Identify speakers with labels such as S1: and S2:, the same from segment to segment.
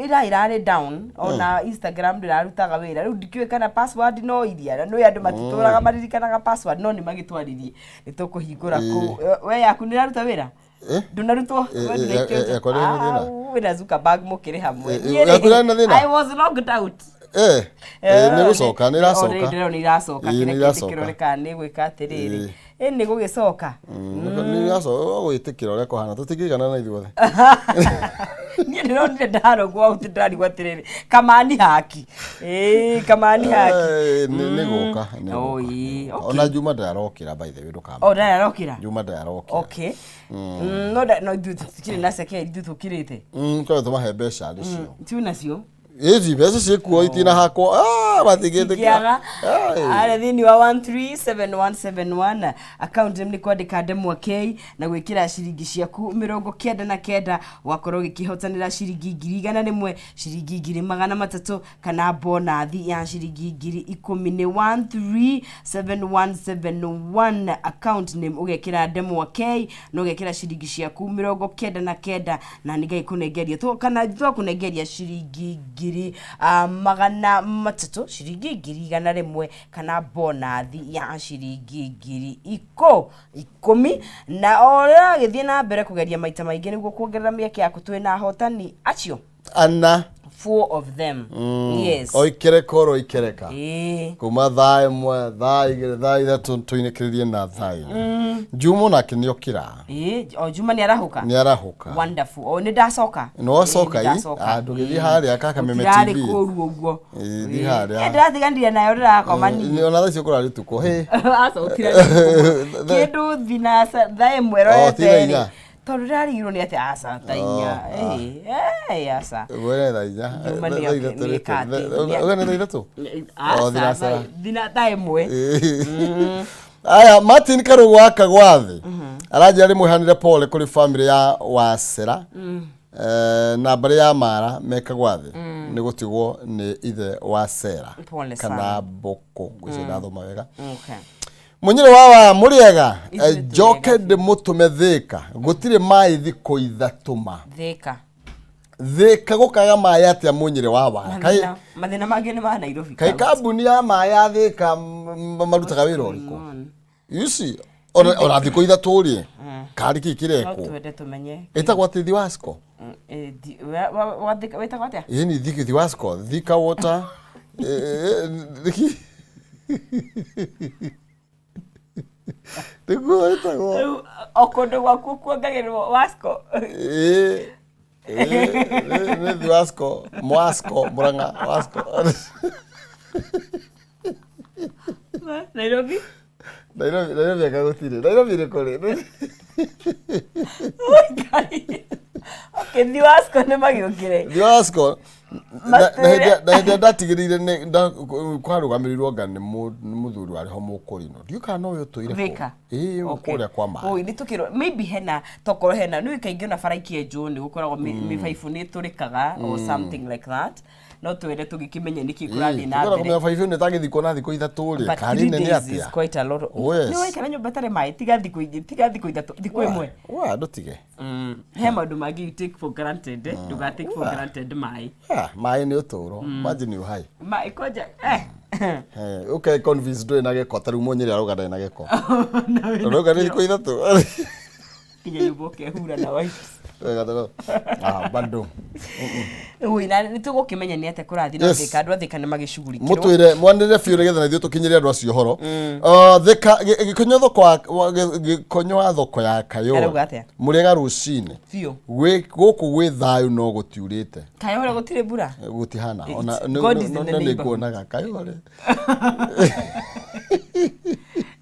S1: Ira irarĩ down, ona Instagram ndĩrarutaga wĩra. Rĩu ndikĩũĩ kana password no iria na nĩ andũ matitũraga maririkanaga password, no nĩ magĩtwaririe, nĩ tũkũhingũra kũu. We yaku nĩ ĩraruta wĩra?
S2: Eh?
S1: Ndũnarutwo?
S2: Eh,
S1: We
S2: eh,
S1: ndũnaikio
S2: eh,
S1: nja?
S2: yakwa ndĩrĩ na thĩna.
S1: Ah, wĩna Zuckerberg mũkĩrĩ hamwe.
S2: Eh,
S1: Niĩ
S2: eh, yaku
S1: rĩ,
S2: ndĩrĩ na thĩna?
S1: I was locked out.
S2: Eh, eh, nĩ gũcoka, nĩ ĩracoka.
S1: Ndĩrona nĩ iracoka.
S2: Ĩĩ, nĩ
S1: Kĩrĩa
S2: iracoka.
S1: kĩrore kana nĩ gwĩka atĩrĩrĩ.
S2: Ĩĩ.
S1: Ĩ nĩ gũgĩcoka.
S2: Nĩ iracoka, ũgwĩtĩkĩra ũrĩa kũhana, tũtingĩigana na ithuothe.
S1: Niĩ ndĩronire ndarogwo out, ndĩrarigwo atĩrĩrĩ, kamani haki. Ĩĩ, kamani haki.
S2: Eh, nĩ gũka, nĩ
S1: Oh,
S2: gũka.
S1: ĩĩ, okay.
S2: Ona Juma ndarokĩra, by the way, ndũkama.
S1: O ndarokĩra.
S2: Juma ndarokĩra.
S1: Okay. No no ithuĩ tũtikĩrĩ na ceke, ithuĩ tũkĩrĩte.
S2: Kwa tũmahe mbeca nĩcio.
S1: Tu nacio.
S2: Ĩci mbeca ciĩkuo itina hakwo. Ah, matingĩtĩkĩra.
S1: Ingĩaga
S2: Ai.
S1: arĩa thĩinĩ wa 137171 account nĩ kwandĩka ndemwa K na gwĩkĩra ciringi ciaku 99, ũgakorwo ũgĩkĩhotanĩra ciringi 100,000, ciringi 300,000 kana bonathi ya ciringi 10,000. Nĩ 137171, account name ũgekĩra ndemwa K na ũgekĩra ciringi ciaku 99, na nĩ Ngai kũnengeria kana twakũnengeria ciringi 300,000, ciringi 100,000 kana bonathi ya ciringi 10,000. Na o ũrĩa ũragĩthiĩ na mbere kũgeria maita maingĩ nĩguo kuongerera mĩeke yaku. Twĩna ahotani acio
S2: Ana.
S1: Four of them, yes.
S2: O ikereka oro ikereka. Kuma thaa 1, thaa 2, thaa 3, tũinĩkĩrĩrie na thaa 4. Juma onake nĩ okĩra.
S1: Ĩĩ, o Juma nĩ arahũka.
S2: Nĩ arahũka.
S1: Wonderful. O nĩ ndacoka.
S2: Nĩ wacoka,
S1: Ĩĩ,
S2: ĩ?
S1: nĩ ndacoka.
S2: Ah, ndũgĩthiĩ harĩa Kakameme
S1: Gũtirarĩ
S2: TV.
S1: kũũru ũguo.
S2: Ĩĩ, thiĩ harĩa.
S1: Ĩĩ, ndĩratiganire nayo ndĩrakoma niĩ.
S2: Ona thaa icio kũrarĩ ũtukũ hĩ.
S1: Acokire kĩndũ thinaca thaa 1
S2: Oh,
S1: rorete
S2: ti thaa
S1: rĩ.
S2: 4.
S1: Tondũ ndĩrarigirwo nĩ atĩ aca thaa 4. Ĩĩ, ĩĩ, aca.
S2: Wene thaa 4.
S1: Juma
S2: Thaa 3.
S1: nĩ ĩka atĩ-
S2: Wene thaa 3.
S1: Aca,
S2: Oh, thinacara.
S1: Thaa 1.
S2: Aya, Martin Karugu wa Kagwathi aranjĩra rĩmwe pole kũrĩ family ya Wacera na mbarĩ ya Mara me Kagwathi nĩ gũtigwo nĩ ithe wa Sera
S1: Pole
S2: kana
S1: sana.
S2: Mbũkũ, ngwĩciria ndathoma wega. Mũnyĩrĩ wa waya mũrĩega.
S1: Ithuĩ tũrĩ
S2: Njoke
S1: ega.
S2: ndĩmũtũme Thĩka, gũtirĩ maĩ thikũ 3 ma.
S1: Thĩka.
S2: Thĩka gũkaga maĩ atĩa, mũnyĩrĩ wa waya? Kaĩ
S1: Mathĩna mangĩ nĩ ma Nairobi.
S2: Kaĩ kambuni ya maĩ ya Thĩka marutaga wĩra ũrĩkũ? You see, ona thikũ 3 rĩ, karĩ kĩ
S1: No
S2: kĩrekwo?
S1: twende tũmenye.
S2: Ĩtagwo atĩ Thiwasco.
S1: Wĩtagwo atĩa?
S2: Ĩĩ, ni Thiwasco, Thika Water. Nĩguo ĩtagwo.
S1: Rĩu o kũndũ gwaku kuongagĩrĩrwo Wasco.
S2: Ĩĩ, ĩĩ, nĩ Thiwasco, Mwasco, Murang'a Wasco.
S1: Nairobi.
S2: Nairobi, Nairobi anga gũtirĩ. Nairobi nĩ kũrĩ.
S1: Ngai. Okay, Thiwasco nĩ magĩũkire.
S2: Thiwasco na hĩndĩ ĩrĩa ndatigĩrĩire nĩ kwarũgamĩrĩirwo nga nĩ mũthuri warĩ ho mũkũrinũ, ndiũĩ kana nowe ũtũire kũu.
S1: Thika.
S2: Ĩĩ, kũrĩa kwa maĩ.
S1: Oi, nĩ tũkĩrwo maybe hena tokorwo hena nĩ kaingĩ ona bara ikĩenjwo nĩ gũkoragwo mĩbaibũ nĩ ĩtũrĩkaga or something like that. No twende tũgĩkĩmenye nĩkĩ kũrathiĩ na
S2: Tũkĩenda
S1: mbere.
S2: kũmenya baibũ ĩno ĩtangĩthikwo na thikũ 3 rĩ,
S1: But
S2: karĩ
S1: three
S2: nene
S1: days is
S2: atĩa?
S1: quite a lot.
S2: Oh, yes.
S1: Nĩ waikara nyũmba ĩtarĩ maĩ, tiga thikũ igĩ, tiga thikũ 3, thikũ 1.
S2: Wa ndũtige.
S1: He maũndũ mangĩ you take for granted, eh? Ndũga take for granted maĩ.
S2: Ah, maĩ nĩ ũtũũro, maji nĩ uhai.
S1: Maĩ kwanja eh.
S2: Eh, ũke convince ndũrĩ na gĩko, ta rĩu mũnyĩrĩ arauga ndarĩ na gĩko.
S1: Na wĩna
S2: Ũrauga nĩ
S1: kĩo.
S2: thikũ 3.
S1: Kinya nyũmba ũkehura na wipes.
S2: Wega toro. Ah, bado.
S1: Ui, na nĩ tũgũkĩmenya nĩ atĩa kũrathiĩ na Thĩka. Andũ a Thĩka nĩ magĩcugurikĩrwo.
S2: Mũtwĩre mwanĩrĩre biũ nĩgetha na ithuĩ tũkinyĩre andũ acio ũhoro. Thĩka gĩkonyo thoko gĩkonyo wa thoko ya Kayore.
S1: Arauga atĩa?
S2: Mũrĩega rũcinĩ.
S1: Biũ.
S2: Gũkũ gwĩ thayũ no gũtiurĩte.
S1: Kayore gũtirĩ mbura.
S2: Gũtihana. Ona
S1: God is in the
S2: nĩ
S1: neighborhood.
S2: nguonaga Kayore.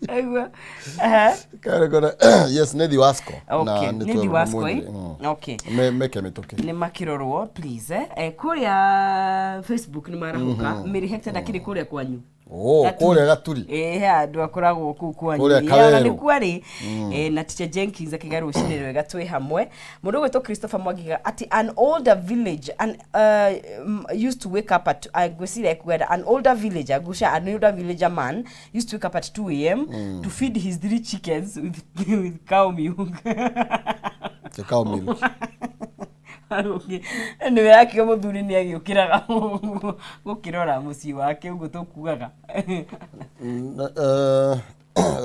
S1: Aigua. Aha.
S2: Kayore ngona yes, nĩ Thiwasco.
S1: Okay,
S2: Na
S1: nĩ
S2: twerwo
S1: Thiwasco, eh?
S2: mũnyĩrĩ.
S1: Okay.
S2: Meke mĩtũkĩ.
S1: Nĩ makĩrorwo please, eh. Eh, kũrĩa Facebook nĩ marahũka. Mary Hector ndakĩrĩ kũrĩa kwanyu.
S2: Oh, kũrĩa Gaturi.
S1: Ĩĩ, he andũ akoragwo kũu kwanyu.
S2: Kũrĩa
S1: Ĩĩ, ona
S2: Kawerũ.
S1: nĩkuo arĩ. Ĩĩ, na Teacher Jenkins akiga rũcinĩ rwega twĩ hamwe. Mũndũ ũgwĩtwo Christopher Mwangi atĩ an older village an, used to wake up at ngwĩciria ekuenda an older villager, ngwĩciria an older villager man used to wake up at 2 a.m. to feed his three chickens with cow milk.
S2: The cow milk.
S1: Nĩwe yakiuga mũthuri nĩ agĩũkĩraga gũkĩrora mũciĩ wake ũguo tũkugaga.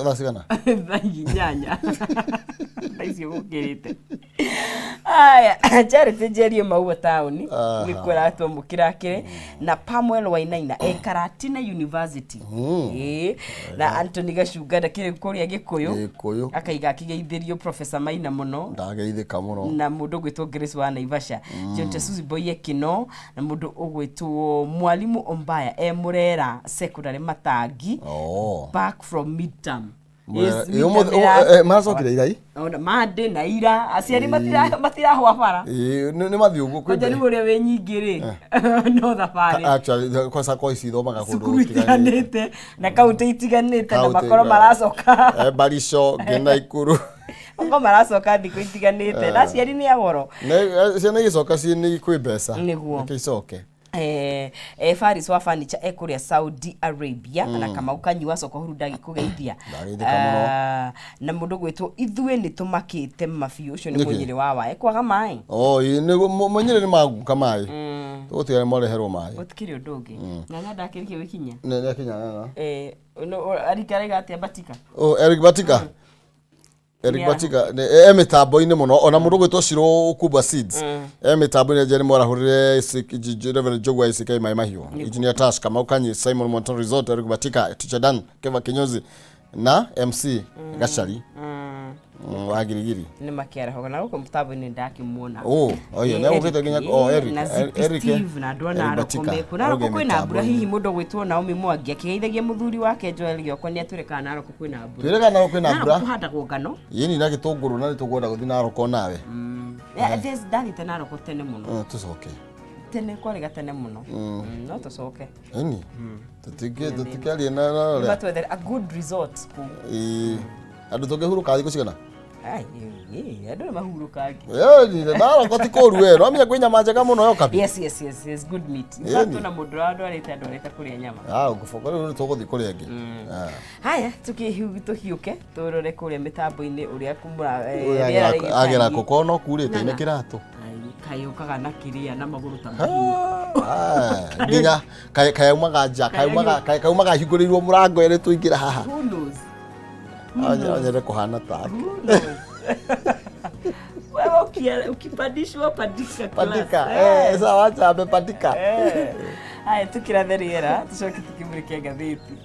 S2: Thaa cigana?
S1: Thaa 8 thaa icio gũkĩrĩte. Aya, Charity Njerie Maua taũni nĩkuo aratwamũkĩra akĩrĩ na Pamwel Wainaina e Karatina University. Ĩĩ, na Anthony Gacunga ndakĩrĩ kũrĩa Gĩkũyũ.
S2: Gĩkũyũ.
S1: Akaiga akĩgeithĩrio Professor Maina mũno.
S2: Ndageithĩka mũno.
S1: Na mũndũ ũgwĩtwo Grace wa Naivasha, John Tesuzi Boye Kino, na mũndũ ũgwĩtwo Mwalimu Ombaya e Mũrera Secondary Matangi.
S2: Oh.
S1: Back from midterm.
S2: Mũrera-
S1: Yes,
S2: Ĩ,
S1: midterm
S2: maracokire irai?
S1: Ona Monday na ira aciari matirahwa bara.
S2: Ĩ, nĩ mathiĩ ũguo kwĩ
S1: Kwanja rĩu ũrĩa wĩ nyingĩ rĩ, no thabarĩ.
S2: Actually, kwa kwa ici ithomaga kũndũ
S1: Cukuru
S2: gũtiganĩte.
S1: itiganĩte na kaunti itiganĩte na
S2: Kaunti
S1: makorwo maracoka.
S2: Barico nginya Ikuru.
S1: Makorwo maracoka thikũ itiganĩte na aciari nĩ agoro.
S2: Ciana igĩcoka ciĩ nĩ kwĩ mbeca.
S1: Nĩguo.
S2: Reke icoke.
S1: Faris wa furniture ekũrĩa Saudi Arabia na Kamau Kanyua coka huru ndagĩkũgeithia.
S2: Ndageithĩka mũno.
S1: Ah, na mũndũ gwĩtwo ithuĩ nĩ tũmakĩte mabiũ ũcio nĩ
S2: Nĩkĩ?
S1: mũnyĩrĩ wa wae kwaga maĩ.
S2: Oh, ĩ, mũnyĩrĩ nĩ maguka maĩ. Tũgũtiga nĩ mareherwo maĩ.
S1: Gũtikĩrĩ ũndũ ũngĩ ng'ang'a ndakĩrĩkia gũkinya.
S2: Nĩ akinya ng'ang'a.
S1: Arikaraga atĩa Batika?
S2: Oh, Eric Batika. Eric Batika e mĩtambo-inĩ mũno ona mũndũ ũgwĩtwo Shiro Kuba Seeds e mĩtambo-inĩ njeri mwarahũrĩre Reverend Njogu wa ICK Maĩ Mahiũ, Engineer Tash Kamau Kanyi, Simon Monton Resort, Eric Batika, Teacher Dan Keva Kinyozi na MC Gachari wa Girigiri.
S1: Nĩ makĩarahoga na gũkũ mũtambo-inĩ ndakĩmuona.
S2: Oh, oyo nĩ agũkĩte nginya oh Eric
S1: na Zippy
S2: Eric
S1: Steve na andũ a
S2: Eric
S1: Narok
S2: Batika
S1: mekuo. Narok
S2: arauga
S1: kwĩna mbura
S2: mĩtambo-inĩ.
S1: hihi mũndũ ũgwĩtwo Naomi Mwangi akĩgeithagia mũthuri wake Joel Gĩoko nĩ atwĩre kana Narok kwĩna mbura.
S2: Twĩre kana Narok kwĩna
S1: Narok
S2: mbura.
S1: kũhandagwo ngano.
S2: Yĩni na gĩtũngũrũ na nĩtũkwenda gũthiĩ Narok onawe.
S1: Yeah, ndathiĩte Narok tene mũno.
S2: Tũcoke.
S1: Tene kwarĩ gatene mũno. No tũcoke.
S2: Ĩni. Tũtingĩaria na na
S1: Matwethere a good resort kũu.
S2: Ĩĩ. Andũ tũngĩhurũka thikũ cigana?
S1: Ai, ĩ, andũ nĩ mahurũkangi.
S2: Ĩĩ, Narok ti kũũru we. No menya kwĩ nyama njega mũno yo kabi.
S1: Yes, good meat. In fact, ona mũndũ ũrĩa ndwarĩte andwarĩte kũrĩa nyama.
S2: Ah, ngũbongo rĩu nĩtũgũthiĩ kũrĩa ĩngĩ. Ah.
S1: Haya, tũhiũke tũrore kũrĩa mĩtambo-inĩ ũrĩa kumũra
S2: Ũyũ agera kũkorwo no kurĩte ina kĩratũ.
S1: Kayũkaga na kĩrĩa na magũrũ ta mahiũ.
S2: Ah, nginya kayaumaga nja, kayaumaga hingũrĩirwo mũrango ĩrĩ tũingĩra haha.
S1: Who knows?
S2: Nyende kũhana take.
S1: Who knows? Wewe ukipandishwa pandika class.
S2: Pandika. Eh, sawa acha amepandika.
S1: Haya, tukirathe rĩera tũcoke tũkĩmũrĩke ngathĩti.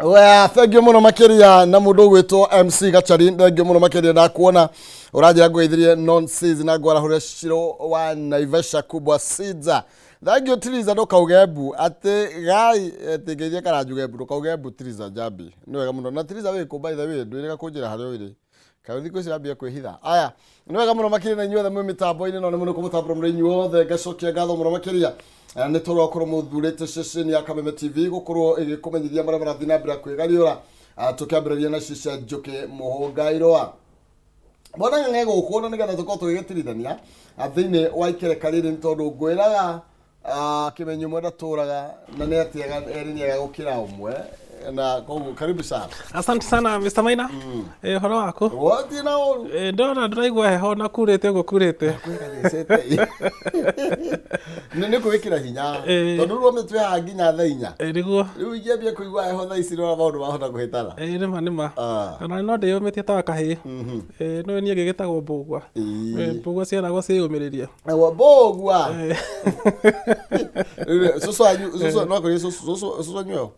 S2: Well, thank you muno makiria na mundu ugwitwo MC Gachari, thank you muno makiria ndakuona uranjira ngwithirie non seeds na ngwarahũre Shiro wa Naivasha kubwa seeds. Thank you Tiriza, ndukauge mbu ati gai ati ngeithie Karanjuge mbu, ndukauge mbu Tiriza Njambi, nĩ wega mũno. Na Tiriza wĩ kũ, by the way? Ndwĩrĩga kũnjĩra harĩa ũrĩ, kaĩ thikũ ici ambia kwĩhitha. Aya, nĩ wega mũno makĩria na inyuothe mwĩ mĩtambo-inĩ, no nĩ mũno kũmũtambũra mũrĩ inyuothe, ngacokia ngatho mũno makĩria. Nĩ tondũ wa gũkorwo mũthurĩte ceceni ya Kameme TV gũkorwo ĩgĩkũmenyithia marĩa marathiĩ na mbere kwĩgariũra. Tũkĩambĩrĩria na cicia Njũkĩ Mũhũnga Irũa mbona ng'ang'e gũkũ na nĩgetha tũkorwo tũgĩgĩtirithania thĩinĩ wa ikereka rĩrĩ, nĩ tondũ ngwĩraga kĩmenyi ũmwe ndatũraga na nĩ atĩaga erĩ nĩ ega gũkĩra ũmwe, na koguo karibu sana.
S3: Asante sana, Mr. Maina. Ũhoro waku?
S2: Gũtirĩ na ũru.
S3: Ndona ndĩraigua heho na kurĩte ũguo kurĩte.
S2: Nĩ kwĩkĩra hinya tondũ rĩu twĩ haha nginya thaa 4.
S3: Nĩguo.
S2: Rĩu ingĩambia kũigua heho thaa ici, rora maũndũ mahota kũhĩtana.
S3: Nĩma nĩma. Ona no ndĩyũmĩtie ta kahĩĩ. No niĩ ngĩgĩtagwo mbũgua. Mbũgua ciaragwo ciĩyũmĩrĩrie.
S2: Naguo mbũgua. Cũcũ wanyu, cũcũ no akorire cũcũ wanyu ĩyo?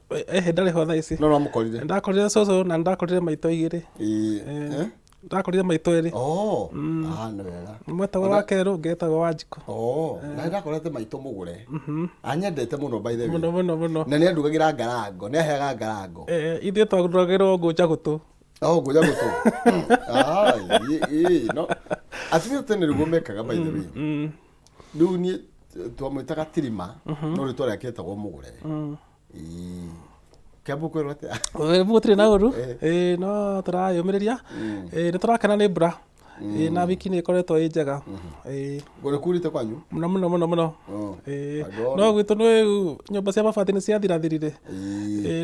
S3: Ndarĩ ho thaa ici.
S2: No namũkorire?
S3: Ndakorire cũcũ na ndakorire maitũ igĩrĩ.
S2: Eh?
S3: Ndakorire maitũ erĩ.
S2: Oh, ah, nĩ wega.
S3: Ũmwe etagwo wa kerũ, ũngĩ etagwo wa njikũ.
S2: Oh, na ndakorete maitũ mũgũre anyendete mũno, by the way.
S3: Mũno mũno mũno.
S2: Na nĩ andugagĩra ngarango, nĩ aheaga ngarango.
S3: Ithuĩ twagũragĩrwo ngũnja gũtũ.
S2: Oh, ngũnja gũtũ. Ah, ĩ, no atumia tene nĩguo mekaga, by the way. Rĩu niĩ twamwĩtaga Tirima, no rĩtwa rĩake etagwo Mũgũre. Ĩĩ. Kĩambu kwĩrwo atĩa?
S3: Gũtirĩ na ũru. No tũrayũmĩrĩria. Nĩ tũrakena nĩ mbura. Na wiki nĩ ĩkoretwo ĩ njega.
S2: Ngũrĩ kurĩte kwanyu?
S3: Mũno mũno mũno mũno.
S2: Oh.
S3: Andũ No gwitũ nĩ rĩu nyũmba cia mabati nĩ ciathirathirire.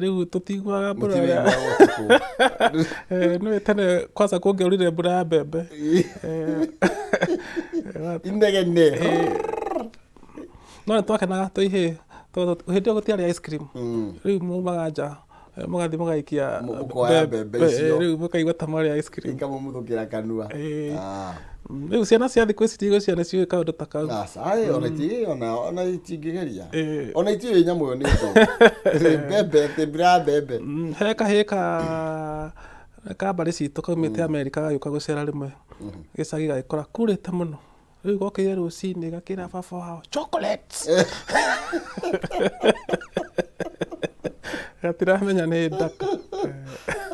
S3: Rĩu tũtiguaga mbura.
S2: Mũtiwĩiguaga ũtukũ.
S3: Nĩ tene kwanza kũngĩaurire mbura ya mbembe.
S2: Inegene.
S3: No nĩ twakenaga twĩ ihĩĩ tondũ hĩndĩ ĩyo gũtiarĩ ice cream. Rĩu mumaga nja, mũgathiĩ mũgaikia
S2: Mũkoya mbembe icio.
S3: Rĩu mũkaigua ta mwarĩa ice cream.
S2: Ikamũmuthũkĩra kanua. Ah.
S3: Rĩu ciana cia thikũ ici ndigwĩciria nĩ ciũĩ kaũndũ ta kau.
S2: Aca, ai, ona ti ona itingĩgeria. Ona itiũĩ nyamũ ĩyo nĩ ndũ. Mbembe, atĩ mbura ya mbembe.
S3: He kahĩĩ ka mbarĩ citũ kaumĩte Amerika gagĩũka gũcera rĩmwe gĩcagi, gagĩkora kurĩte mũno. Rĩu gokĩire rũcinĩ gakĩra baba wao, "Chocolates!" Gatiramenya nĩ ndaka.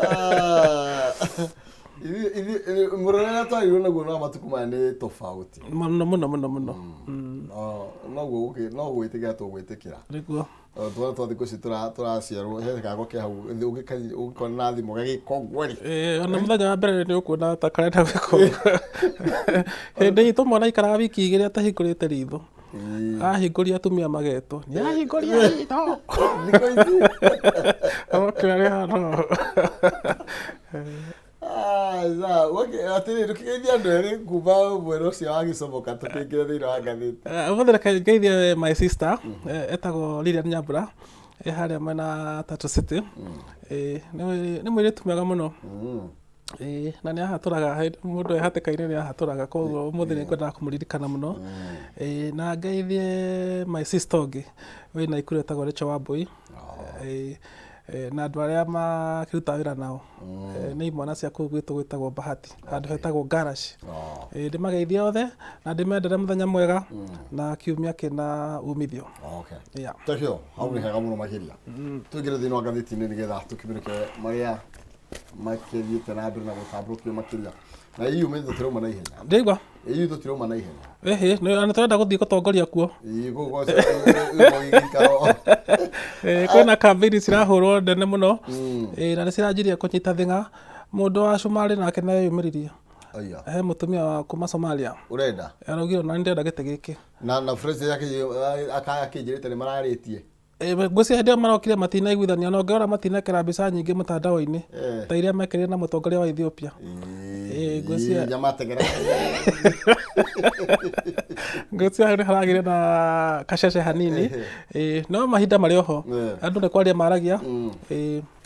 S2: Ah. Mũrorere twarirwo naguo na matukũ maya nĩ tofauti.
S3: Mũno mũno mũno mũno.
S2: No no gwĩtĩkĩra tũgwĩtĩkĩra.
S3: Nĩguo.
S2: Twana twa thikũ ici tũraciarwo he kago ke hau ũngĩkona na thimũ gagĩka ũguo rĩ.
S3: Ona mũthenya wa mbere nĩ ũkuona ta karenda gwĩka ũguo. Hĩndĩ itũ mwana aikaraga wiki 2 atahingũrĩte ritho. Ahingũria atumia magetwo, nĩ ahingũria ritho.
S2: Thikũ ici.
S3: Okĩra rĩ hano.
S2: Ah, sawa. Okay, atĩrĩrĩ, tũkĩgeithia andũ erĩ kuma mwena ũcio wa gĩcomoka tũkĩingĩra thĩinĩ wa ngathĩti.
S3: Ũmũthĩ reke ngeithie my sister, etagwo Lilian Nyambura, harĩa mwena Tatu City. Nĩ mũirĩtu mwega mũno. Na nĩ ahatũraga mũndũ e hatĩka-inĩ, nĩ ahatũraga, koguo ũmũthĩ nĩ ngwendaga kũmũririkana mũno. Na ngeithie my sister ũngĩ wĩ Naikuru etagwo Rachel Wambui. Na andũ arĩa makĩrutaga wĩra nao nĩ imwana cia kũu gwitũ gwĩtagwo Bahati, handũ hetagwo Garage. Ndĩmageithie othe na ndĩmendere mũthenya mwega na kiumia kĩna umithio.
S2: Okay.
S3: Yeah.
S2: Thank you. Hau nĩ hega mũno makĩria. Tũingĩre thĩinĩ wa ngathĩti-inĩ nĩgetha tũkĩmĩrĩke marĩa makĩthiĩte na mbere na gũtambũrũkio makĩria. Na EU mĩ tũtirauma na ihenya.
S3: Ndĩigua.
S2: EU tũtirauma na ihenya.
S3: Ĩhĩ, na tũrenda gũthiĩ gũtongoria kuo.
S2: Ĩĩ, kũu gũgĩikaro.
S3: Kwĩna kambĩini cirahũrwo nene mũno. Na nĩ ciranjirie kũnyita thing'a. Mũndũ wa Cumarĩ nake nĩ eyumĩririe.
S2: Aya.
S3: He mũtumia wa kuma Somalia.
S2: Ũrenda?
S3: Araugire ona nĩ ndĩrenda gĩtĩ gĩkĩ.
S2: Na president akĩnjĩrĩte nĩ mararĩtie.
S3: Ngwĩciria hĩndĩ ĩyo marokire matinaiguithania, na ũngĩrora matinekĩra mbica nyingĩ mũtandao-inĩ ta iria mekĩrire na mũtongoria wa Ethiopia. Ngwĩciria
S2: Nyamategera.
S3: Ngwĩciria hau nĩ haragĩire na kacece hanini. No mahinda marĩ oho, andũ nĩ kwaria maragia.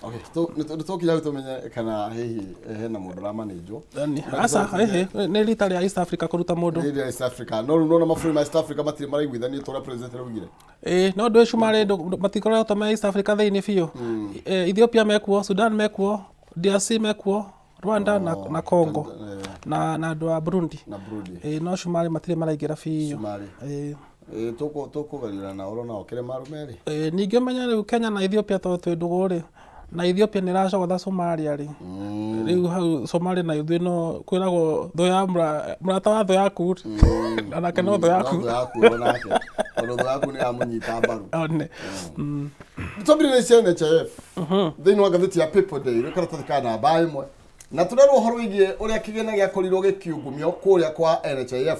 S2: Okay, nĩ tũkinya hau tũmenye kana hihi hena mũndũ ũramanĩnjwo.
S3: Yani, aca, ĩhĩ, nĩ rita rĩa East Africa kũruta mũndũ.
S2: Nĩ rĩa East Africa. No rĩu nona mabũrũri ma East Africa matirĩ maraiguithania ta ũrĩa president araugire.
S3: Ĩĩ, no ndũĩ cumarĩ matikoretwo me East Africa thĩinĩ biũ. Ethiopia mekuo, Sudan mekuo, DRC mekuo, Rwanda na Congo na andũ a Burundi.
S2: Na Burundi.
S3: Ĩĩ, no cumarĩ matirĩ maraingĩra biũ.
S2: Cumarĩ.
S3: Ĩĩ.
S2: Tũkũgeria na ũrona okĩre marume rĩ.
S3: Ĩĩ, ningĩ ũmenye rĩu Kenya na Ethiopia tondũ twĩ ndũgũ rĩ, na Ethiopia nĩ ĩracogotha Somalia rĩ, rĩu hau Somalia na ithuĩ no kwĩragwo thũ ya mũrata wa thũ yaku rĩ, onake no thũ yaku.
S2: No thũ yaku onake. Tondũ thũ yaku nĩ yamũnyita mbaru.
S3: One.
S2: Twambĩrĩrie cia NHIF thĩinĩ wa ngathĩti ya People Daily karatathi ka namba 1, na tũrerwo ũhoro wĩgiĩ ũrĩa kĩgĩna gĩakorirwo gĩkiungumio kũrĩa kwa NHIF,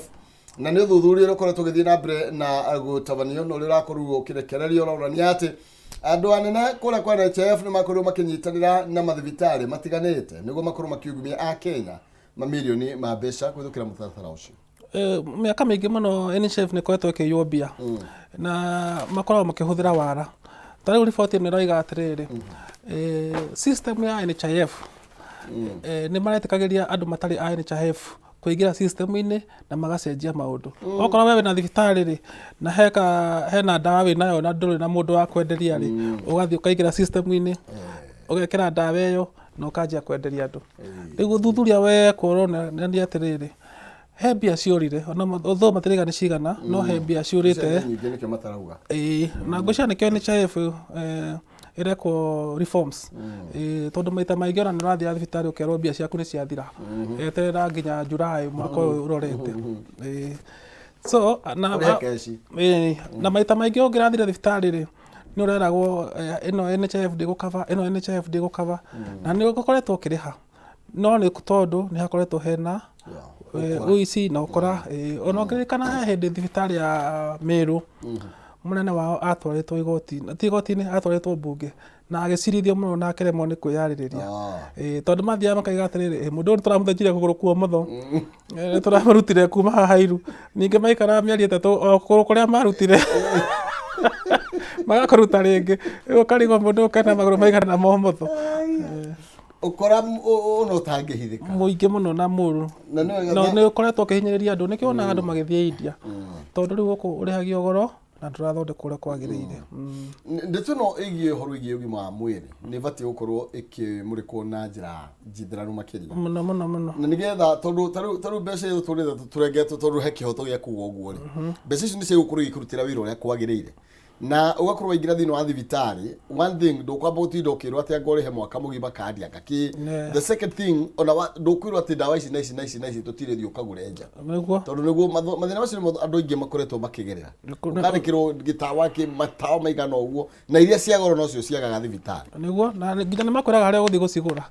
S2: na nĩ ũthuthuria ũrĩa ũkoretwo ũgĩthiĩ na mbere na gũtabanio na ũrĩa ũrakorirwo ũkĩrekererio ũronania atĩ andũ anene kũrĩa kwa NHIF nĩ makorirwo makĩnyitanĩra na mathibitarĩ matiganĩte nĩguo makorwo makiungumia a Kenya mamirioni ma mbeca kũhĩtũkĩra mũtaratara ũcio.
S3: Mĩaka mĩingĩ mũno NHIF nĩ ĩkoretwo ĩkĩiywo mbia na makoragwo makĩhũthĩra wara. Ta rĩu riboti ĩno ĩroiga atĩrĩrĩ, system ya NHIF nĩ maretĩkagĩria andũ matarĩ a NHIF kũingĩra system-inĩ na magacenjia maũndũ. Okorwo we wĩna thibitarĩ rĩ, na hena ndawa wĩnayo na ndũrĩ na mũndũ wa kwenderia rĩ, ũgathiĩ ũkaingĩra system-inĩ, ũgekĩra ndawa ĩyo na ũkanjia kwenderia andũ. Rĩu ũthuthuria wekwo ũronania atĩrĩrĩ, he mbia ciũrire, ona although matiraiga nĩ cigana, no he mbia ciũrĩte.
S2: Mbeca nyingĩ nĩkĩo matarauga.
S3: Ĩĩ, na ngwĩciria nĩkĩo NHIF ĩrekwo reforms. Ĩĩ, tondũ maita maingĩ ona nĩ ũrathiĩ thibitarĩ ũkerwo mbia ciaku nĩ ciathira, eterera nginya July mwaka ũyũ ũrorete. Ĩĩ. So na
S2: Ũrĩhe keshi.
S3: Ĩĩ, na maita maingĩ ũngĩrathire thibitarĩ rĩ, nĩ ũreragwo ĩno NHIF ndĩgũkaba, ĩno NHIF ndĩgũkaba, na nĩ ũkoretwo ũkĩrĩha, no nĩ tondũ nĩ hakoretwo hena ũici na ũkora. Ona ũngĩririkana he hĩndĩ thibitarĩ ya Meru mũnene wao atwarĩtwo igoti, ti igoti-inĩ, atwarĩtwo mbunge na agĩcirithio mũno na akĩremwo nĩ kwĩyarĩrĩria. Tondũ mathiaga makaiga atĩrĩrĩ, mũndũ ũyũ nĩtũramũthĩnjire kũgũrũ kwa ũmotho, nĩtũramũrutire kuma haha iru, ningĩ maikara mĩeri 3 o kũgũrũ kũrĩa marutire magakũruta rĩngĩ, rĩu ũkarigwo mũndũ ũyũ kena magũrũ maigana ma ũmotho.
S2: Ũkora ũna ũtangĩhithĩka.
S3: Mũingĩ mũno na mũru.
S2: Na nĩ wega
S3: No nĩ ũkoretwo ũkĩhinyĩrĩria andũ, nĩkĩo wonaga andũ magĩthiĩ India, tondũ rĩu gũkũ ũrĩhagio goro na ndũrathondekwo ũrĩa kwagĩrĩire.
S2: Ndeto ĩno ĩgiĩ ũhoro wĩgiĩ ũgima wa mwĩrĩ nĩ ĩbatiĩ gũkorwo ĩkĩmũrĩkwo na njĩra njithĩranu makĩria.
S3: Mũno mũno mũno.
S2: Na nĩgetha tondũ ta rĩu mbeca iria tũrĩte tũrengetwo tondũ he kĩhoto gĩa kuga ũguo rĩ, mbeca icio nĩ cigũkorwo igĩkũrutĩra wĩra ũrĩa kwagĩrĩire, na ũgakorwo waingĩra thĩinĩ wa thibitarĩ, one thing, ndũkwamba gũtinda ũkĩrwo atĩ anga ũrĩhe mwaka mũgima kandi anga kĩ. The second thing, ona ndũkwĩrwo atĩ ndawa ici na ici na ici na ici tũtirĩ, thiĩ ũkagũre nja.
S3: Nĩguo.
S2: Tondũ nĩguo mathĩna macio nĩmo andũ aingĩ makoretwo makĩgerera. Ũkandĩkĩrwo gĩtawa kĩ matawa maigana ũguo, na iria cia goro nocio ciagaga thibitarĩ.
S3: Nĩguo, na nginya nĩ makwĩraga harĩa ũgũthiĩ gũcigũra,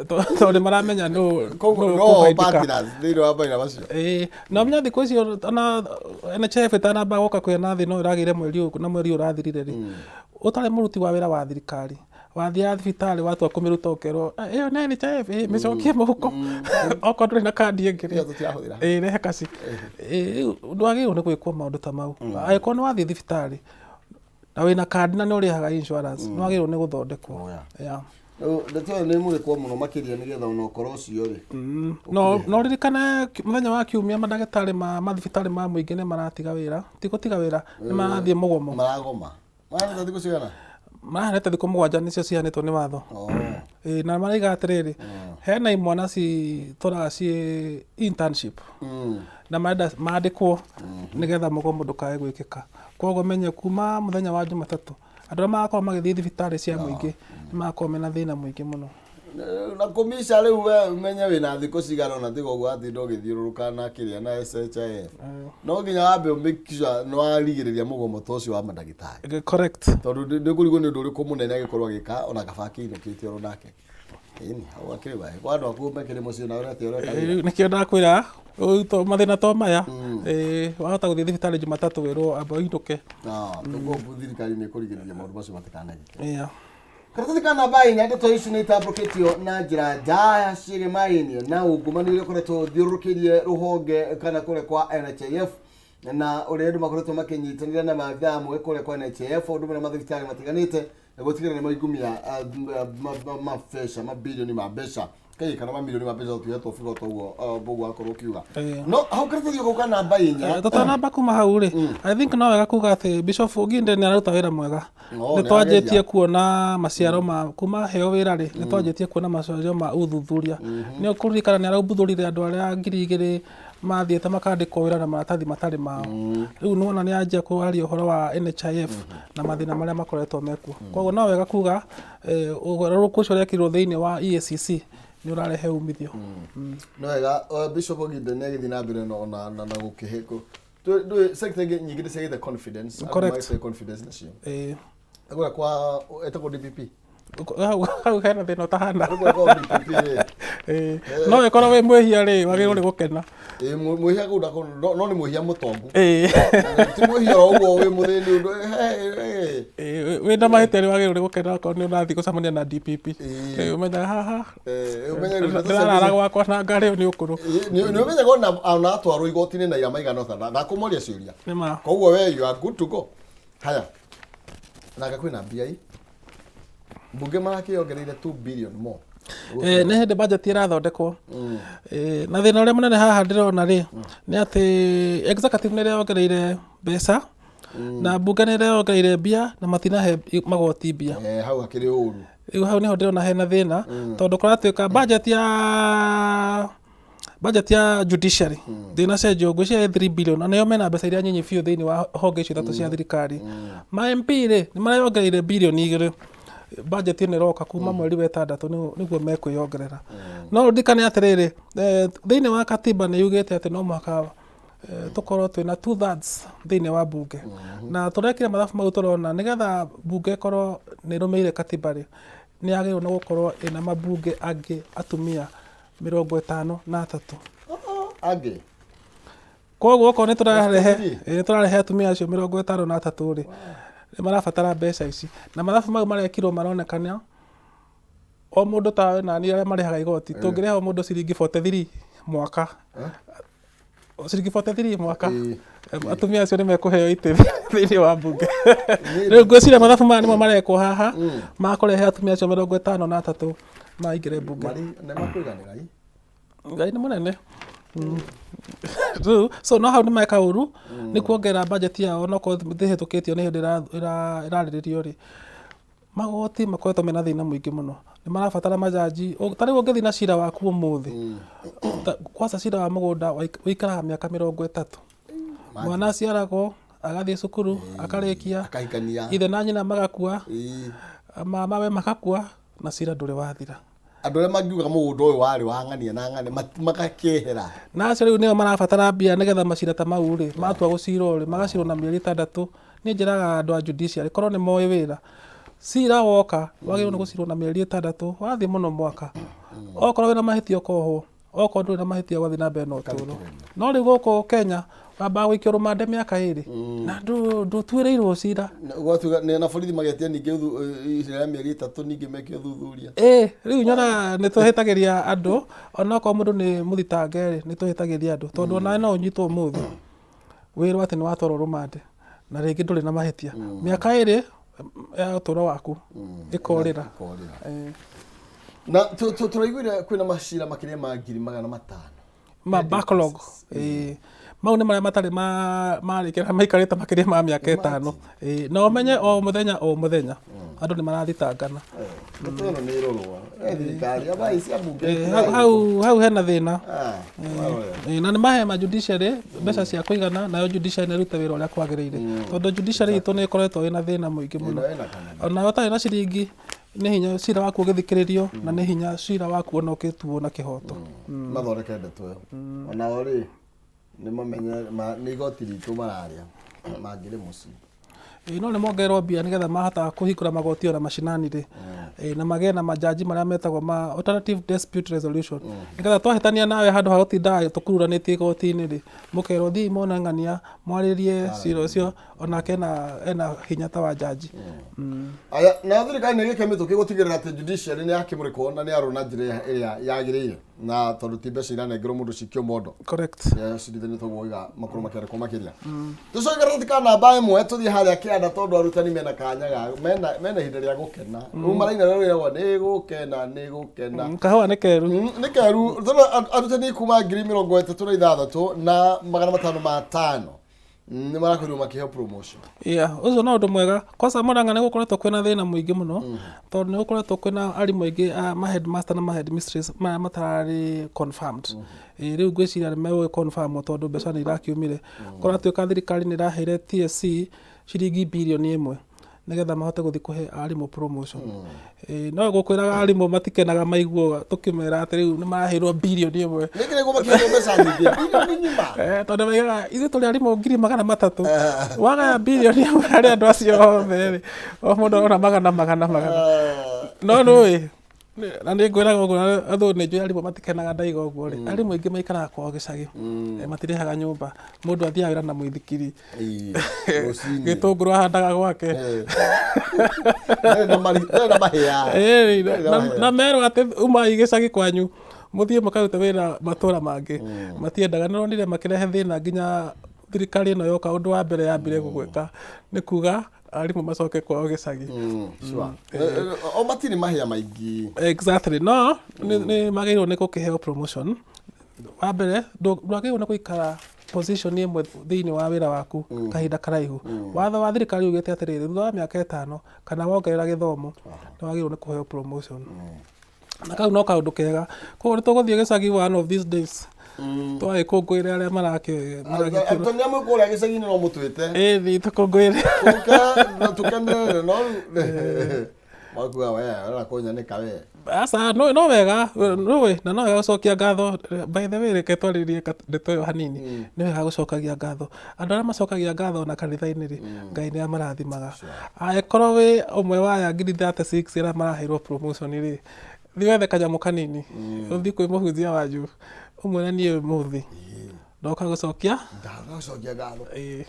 S3: tondũ nĩ maramenya nũ
S2: Koguo
S3: nũ
S2: no
S3: ũkũfaidika.
S2: partners thĩinĩ wa mawĩra macio.
S3: Ĩĩ, na ũmenye thikũ icio ona NHIF ĩtanamba gũka kwĩna thĩna ũyũ ũragĩire mweri ũyũ na mweri ũyũ ũrathirire rĩ, ũtarĩ mũruti wa wĩra wa thirikari, wathiaga thibitarĩ watua kũmĩruta ũkerwo, "Eh, ĩyo nĩ NHIF, ĩĩ, mĩcokie mũhuko okorwo ndũrĩ na kandi ĩngĩ rĩ."
S2: Ĩyo tũtirahũthĩra.
S3: Ĩĩ, rehe kaci. Ĩĩ, rĩu ndwagĩrĩirwo nĩ gwĩkwo maũndũ ta mau. Angĩkorwo nĩ wathiĩ thibitarĩ na wĩna kandi na nĩ ũrĩhaga insurance, nĩ wagĩrĩirwo nĩ gũthondekwo.
S2: Oh, yeah.
S3: Yeah.
S2: Rĩu ndeto ĩyo nĩ mũrĩkwo mũno makĩria nĩgetha ona ũkora ũcio rĩ.
S3: No ririkane mũthenya wa kiumia mandagĩtarĩ ma mathibitarĩ ma mũingĩ nĩ maratiga wĩra, ti gũtiga wĩra, nĩ marathiĩ mũgomo.
S2: Maragoma. Maragoma thikũ cigana?
S3: Maranete thikũ 7 nĩcio ciheanĩtwo nĩ watho. Ĩĩ, na maraiga atĩrĩrĩ, hena imwana citũraga ciĩ internship na marenda mandĩkwo nĩgetha mũgomo ndũkae gwĩkĩka. Koguo menye kuma mũthenya wa Jumatatũ andũ arĩa magakorwo magĩthiĩ thibitarĩ cia mũingĩ nĩ magakorwo mena thĩna mũingĩ mũno.
S2: Na kũmica rĩu we ũmenye wĩna thikũ cigana ũna, tiga ũguo watinda ũgĩthiũrũrũka na kĩrĩa na SHIF, no nginya wambe ũ make sure nĩ warigĩrĩria mũgomo ta ũcio wa mandagĩtarĩ.
S3: Correct.
S2: Tondũ ndĩkũrigwo nĩ ũndũ ũrĩkũ mũnene agĩkorwo agĩka, ona kaba akĩinũkĩte oro nake. Ĩni hau akĩrĩ we kwa andũ aku mekĩrĩ mũciĩ na ũrĩa ũreka wĩra.
S3: Nĩkĩo ndakwĩra rĩu to mathĩna to maya, wahota gũthiĩ thibitarĩ Jumatatũ wĩrwo amba ũinũke.
S2: Ah, tũkũhope thirikari nĩ ĩkũrigĩrĩria maũndũ macio matikanekĩke.
S3: Yeah.
S2: Karatathi ka namba inya, ndeto ici nĩ itambũrũkĩtio na njĩra ndaya ciĩgĩmainie na ungumania ũrĩa ũkoretwo ũthiũrũrũkĩirie rũhonge kana kũrĩa kwa NHIF, na ũrĩa andũ makoretwo makĩnyitanĩra na maabithaa amwe kũrĩa kwa NHIF o ũndũ ũmwe na mathibitarĩ matiganĩte gũtigĩrĩra nĩ maingumia mabeca, mabilioni ma mbeca kai kana mamilioni ma mbeca tũtihetwo bigo toguo ũguo wakorwo ũkiuga. No hau karatathi gau ka namba inya.
S3: Tũtanamba kuma hau rĩ, I think no wega kuga atĩ Bishop Oginde nĩ araruta wĩra mwega.
S2: No,
S3: nĩ twanjĩtie kuona maciaro ma kuma heo wĩra rĩ, nĩ twanjĩtie kuona maciaro ma ũthuthuria. Nĩ ũkũririkana nĩ araumbũrire andũ arĩa 2000 mathiĩte makandĩkwo wĩra na maratathi matarĩ mao. Rĩu nĩwona nĩ anjia kwaria ũhoro wa NHIF na mathĩna marĩa makoretwo mekuo. Koguo no wega kuga ũgarũrũku ũcio ũrekirwo thĩinĩ wa EACC nĩ ũrarehe umithio.
S2: No wega, Bishop Oginde nĩ agĩthiĩ na mbere na gũkĩhe ndũĩ sector ingĩ nyingĩ nĩ ciagĩte confidence, andũ magĩte confidence nacio. Kũrĩa kwa etagwo DPP.
S3: Hau hena thĩna ũtahana.
S2: Kũrĩa kwa DPP rĩ.
S3: No ĩkorwo wĩ mwĩhia rĩ, wagĩrĩirwo nĩ gũkena.
S2: Ĩĩ, mwĩhia kũu no nĩ mwĩhia mũtongu. Ti mwĩhia o ũguo wĩ mũthĩni ũndũ.
S3: Wĩna mahĩtia nĩ wagĩrĩirwo nĩ gũkena okorwo nĩ ũrathiĩ gũcemania na DPP. Ũmenyaga haha.
S2: Ũmenye rĩu ndeto cia
S3: ndĩrarara gwakwa na ngarĩ nĩ ũkũrũ.
S2: Nĩ ũmenyaga ona atwarwo igoti-inĩ na ira maigana ũta ndakũmoria ciũria.
S3: Nĩ ma.
S2: Koguo we you are good to go. Haya. Nanga kwĩna mbia i. Mbunge marakĩongereire 2 billion more.
S3: Nĩ hĩndĩ budget ĩrathondekwo. Na thĩna ũrĩa mũnene haha ndĩrona rĩ, nĩ atĩ executive nĩ ĩrongereire mbeca na mbunge nĩ ĩrongereire mbia na matinahe magoti mbia.
S2: Hau hakĩrĩ ũru.
S3: Rĩu hau nĩho ndĩrona hena thĩna, tondũ kũratuĩka budget ya judiciary ndĩnacenjio, ngwĩciria ĩ 3 billion, na nĩo mena mbeca iria nyinyi biũ thĩinĩ wa honge icio ithatũ cia thirikari. Ma MP rĩ, nĩ mareyongereire birioni 2. Budget ĩno ĩroka kuma mweri wa ĩtandatũ nĩguo mekwĩyongerera. No ũririkane atĩrĩrĩ, thĩinĩ wa katiba nĩ yugĩte atĩ no mũhaka tũkorwo twĩna 2/3 thĩinĩ wa bunge, na tũrekire mathabu mau, tũrona nĩgetha bunge ĩkorwo nĩ ĩrũmĩrĩire katiba rĩ, nĩ yagĩrĩirwo nĩ gũkorwo ĩna mabunge angĩ atumia 53.
S2: Angĩ.
S3: Koguo okorwo nĩ tũrarehe
S2: 53?
S3: Nĩ tũrarehe atumia acio 53 rĩ, nĩ marabatara mbeca ici, na mathabu mau marekirwo maronekana o mũndũ tawe na niĩ arĩa marĩhaga igoti, tũngĩrĩha o mũndũ ciringi 43 mwaka, ciringi 43 mwaka, atumia acio nĩ mekũheo itĩ thĩinĩ wa mbunge. Rĩu ngwĩciria mathabu maya nĩmo marekwo haha ma kũrehe atumia acio 53 maingĩre mbunge.
S2: Marĩ nĩ makũiganĩra i.
S3: Ngai nĩ mũnene. Rĩu so no hau nĩ meka ũru nĩ kuongerera budget yao, no korwo ndĩhĩtũkĩtio, nĩ hĩndĩ ĩrarĩrĩrio rĩ. Magoti makoretwo mena thĩna mũingĩ mũno, nĩ marabatara majaji. Ta rĩu ũngĩthiĩ na cira waku ũmũthĩ, kwanza cira wa mũgũnda ũikaraga mĩaka 30. Mwana aciaragwo, agathiĩ cukuru, akarĩkia,
S2: Akahikania.
S3: ithe na nyina magakua, mamawe magakua, na cira ndũrĩ wathira.
S2: Andũ arĩa mangiuga mũgũnda ũyũ warĩ wa ng'ania na ng'ania magakĩehera.
S3: Na acio rĩu nĩo marabatara mbia nĩgetha macira ta mau rĩ, matua gũcirwo rĩ, magacirwo na mĩeri 6. Niĩ njĩraga andũ a judiciary korwo nĩ moĩ wĩra, cira woka wagĩrĩirwo nĩ gũcirwo na mĩeri 6, wathiĩ mũno mwaka. Okorwo wĩna mahĩtia ũkohwo, okorwo ndũrĩ na mahĩtia ũgathiĩ na mbere na ũtũũro. No rĩu gũkũ Kenya wambaga gũikio rũmande mĩaka 2 na ndũtuĩrĩirwo cira.
S2: Gwatuĩka na borithi magetia ningĩ ihinda rĩa mĩeri 3 ningĩ meke ũthuthuria.
S3: Ĩĩ, rĩu nyonaga nĩ tũhĩtagĩria andũ, onokorwo mũndũ nĩ mũthitange rĩ, nĩ tũhĩtagĩria andũ, tondũ onawe no ũnyitwo ũmũthĩ wĩrwo atĩ nĩ watwarwo rũmande na rĩngĩ ndũrĩ na mahĩtia, mĩaka 2 ya ũtũũro waku ĩkorĩra.
S2: Ĩkorĩra.
S3: Ĩĩ.
S2: Na tũraiguire kwĩna macira makĩria ma 500,000.
S3: Ma backlog, ĩĩ, mau nĩ marĩa matarĩ marĩkia na maikarĩte makĩria ma mĩaka 5. Ĩĩ, na ũmenye o mũthenya o mũthenya andũ nĩ marathitangana.
S2: Ndeto ĩno nĩ ĩrorwo thirikari aba cia mbunge.
S3: Ĩĩ, hau hena thĩna.
S2: Ah, warora.
S3: Ĩĩ, na nĩ mahe ma judiciary mbeca cia kũigana, nayo judiciary nĩ ĩrute wĩra ũrĩa kwagĩrĩire, tondũ judiciary itũ nĩ ĩkoretwo ĩna thĩna mũingĩ mũno.
S2: Ĩno ĩna kana.
S3: Ona ũtarĩ na ciringi nĩ hinya cira waku ũgĩthikĩrĩrio, na nĩ hinya cira waku ona ũgĩtuo na kĩhoto.
S2: Mathondeke ndeto ĩyo onao rĩ, nĩ mamenye nĩ igoti ritũ mararĩa mangĩrĩ mũciĩ.
S3: Ĩĩ, no nĩ mongererwo mbia nĩgetha mahota kũhingũra magoti ona macinani rĩ. Ĩĩ, na magĩe na majaji marĩa metagwo ma alternative dispute resolution. Nĩgetha twahĩtania nawe handũ ha gũtindaga tũkururanĩtie igoti-inĩ rĩ, mũkerwo thiĩi muone ng'ania mwarĩrie cira ũcio onake ena ena hinya ta wa jaji.
S2: Aya, nayo thirikari nĩ ĩgĩke mĩtũkĩ gũtigĩrĩra atĩ judiciary nĩ yakĩmũrĩkwo na nĩ yarwo na njĩra ĩrĩa yagĩrĩire na tondũ ti mbeca iranengerwo mũndũ cikio mondo.
S3: Correct.
S2: Acirithania toguo waiga makorwo makĩandĩkwo makĩria. Tũcoke karatathi ka namba ĩmwe tũthiĩ harĩa kĩanda tondũ arutani mena kanya ga mena ihinda rĩa gũkena. Rĩu maraina rĩrĩa rĩragwo nĩ gũkena nĩ gũkena.
S3: Kahũa nĩ keru.
S2: Nĩ keru. Tondũ arutani kuma 36,505 nĩ marakorirwo makĩheo promotion.
S3: Yeah, ũcio no ũndũ mwega. Kwanza Murang'a nĩ gũkoretwo kwĩna thĩna mũingĩ mũno tondũ nĩ gũkoretwo kwĩna arimũ aingĩ a ma headmaster na ma headmistress maya matararĩ confirmed. Ĩĩ rĩu ngwĩciria nĩ megũgĩ confirm tondũ mbeca nĩ irakiumire. Kũratuĩka thirikari nĩ ĩraheire TSC ciringi birioni ĩmwe nĩgetha mahote gũthiĩ kũhe arimũ promotion. Ĩĩ no ngũkwĩraga arimũ matikenaga maigua tũkĩmera atĩ rĩu nĩ maraheirwo birioni ĩmwe.
S2: Nĩkĩ nĩguo makĩheirwo mbeca nyingĩ? Birioni ng'ima.
S3: Eh, tondũ maigaga ithuĩ tũrĩ arimũ 300,000 wagaya birioni ĩmwe harĩ andũ acio othe rĩ o mũndũ arona magana magana magana no nũĩ na nĩ ngwĩraga ũguo athũ nĩ njũĩ arimũ matikenaga ndaiga ũguo rĩ arimũ aingĩ maikaraga kwao gĩcagi. Eh, matirĩhaga nyũmba mũndũ athiaga wĩra na mũithikiri.
S2: Ĩĩ, rũcinĩ.
S3: Gĩtũngũrũ ahandaga gwake.
S2: Eh. Ndarĩ na ndarĩ na mahĩa.
S3: Ĩĩ,
S2: Ndarĩ na mahĩa.
S3: Na merwo atĩ umai gĩcagi kwanyu mũthiĩ mũkarute wĩra matũra mangĩ matiendaga. Nĩ ronire makĩrehe thĩna nginya thirikari ĩno yoka ũndũ wa mbere yambire gwĩka nĩ kuga arimũ macoke kwao gĩcagi.
S2: Sure. O matirĩ mahĩa maingĩ.
S3: Exactly. No nĩ magĩrĩirwo nĩ gũkĩheo promotion. Wa mbere ndwagĩrĩirwo nĩ gũikara position ĩmwe thĩinĩ wa wĩra waku kahinda karaihu. Watho wa thirikari ugĩte atĩrĩrĩ, thutha wa mĩaka 5 kana wongerera gĩthomo nĩ wagĩrĩirwo nĩ kũheo promotion. Na kau no kaũndũ kega. Koguo nĩ tũgũthiĩ gĩcagi one of these days twagĩkũngũĩre arĩa marakĩtura.
S2: Arutani amwe kũrĩa gĩcagi-inĩ no mũtwĩte.
S3: Ĩĩ tũkũngũĩre.
S2: Tũke na tũkenerere no rĩu makuga we ũrenda kũnyanĩka we.
S3: Aca no wega nũĩ na no wega gũcokia ngatho. By the way, reke twarĩrie ndeto ĩyo hanini. Nĩ wega gũcokagia ngatho. Andũ arĩa macokagia ngatho ona kanitha-inĩ rĩ, Ngai nĩ amarathimaga. Angĩkorwo wĩ ũmwe wa aya 36,000 arĩa maraheirwo promotion rĩ, thiĩ wethe kanyamũ kanini, ũthiĩ kwĩ mũhunjia wanyu ũmwĩre niĩ ũmũthĩ ndoka gũcokia.
S2: Ndoka gũcokia ngatho.
S3: Ĩĩ.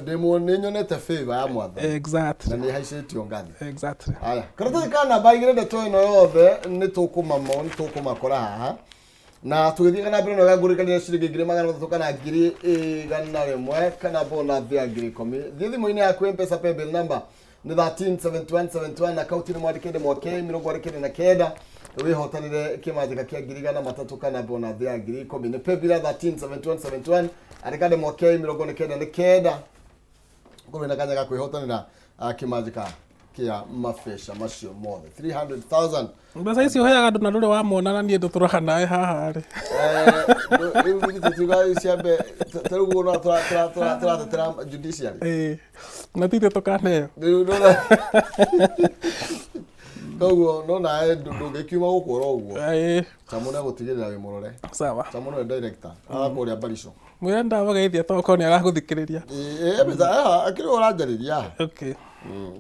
S2: Ndĩmũ nĩ nyonete favor ya mwathani.
S3: Exactly.
S2: Na nĩ haicĩtio ngathĩ.
S3: Exactly.
S2: Haya, karatathi ka namba igĩrĩ ndeto ĩno yothe nĩ tũkũmamo nĩ tũkũmakora haha. Na tũgĩthiĩ na mbere na ũrĩa ciringi 300,000 kana 100,000 kana bonus ya 10,000. Thiĩ thimũ-inĩ yaku M-Pesa paybill number nĩ 137171 akaunti nĩ mwandĩke mwake 49 wĩhotanĩre kĩmanjĩka kĩa 300,000 kana bonus ya 10,000. Nĩ paybill ya 137171 andĩka ndemwa K 99 ũkorwo na kanya ga kwĩhotanĩra kĩmanjĩka kĩa mabeca macio mothe 300,000.
S3: Mbeca icio ũheaga andũ na ndũrĩ wamona na niĩ ndũtũraga nawe haha rĩ.
S2: Rĩu githĩ tuga ciambe ta rĩu ũguo no tũratetera judiciary.
S3: Ĩĩ. Na ti ithuĩ tũkaneo.
S2: Rĩu ndona koguo no nawe ndũngĩkiuma gũkũ oro ũguo.
S3: Ĩĩ.
S2: Chamũ nĩ agũtigĩrĩra wĩ mũrore.
S3: Sawa.
S2: Chamũ nĩwe director ara kũrĩa Barico.
S3: Mwĩre ndamũgeithia to okorwo nĩ aragũthikĩrĩria.
S2: Ĩĩ akĩrĩ ũranjarĩria.
S3: Okay.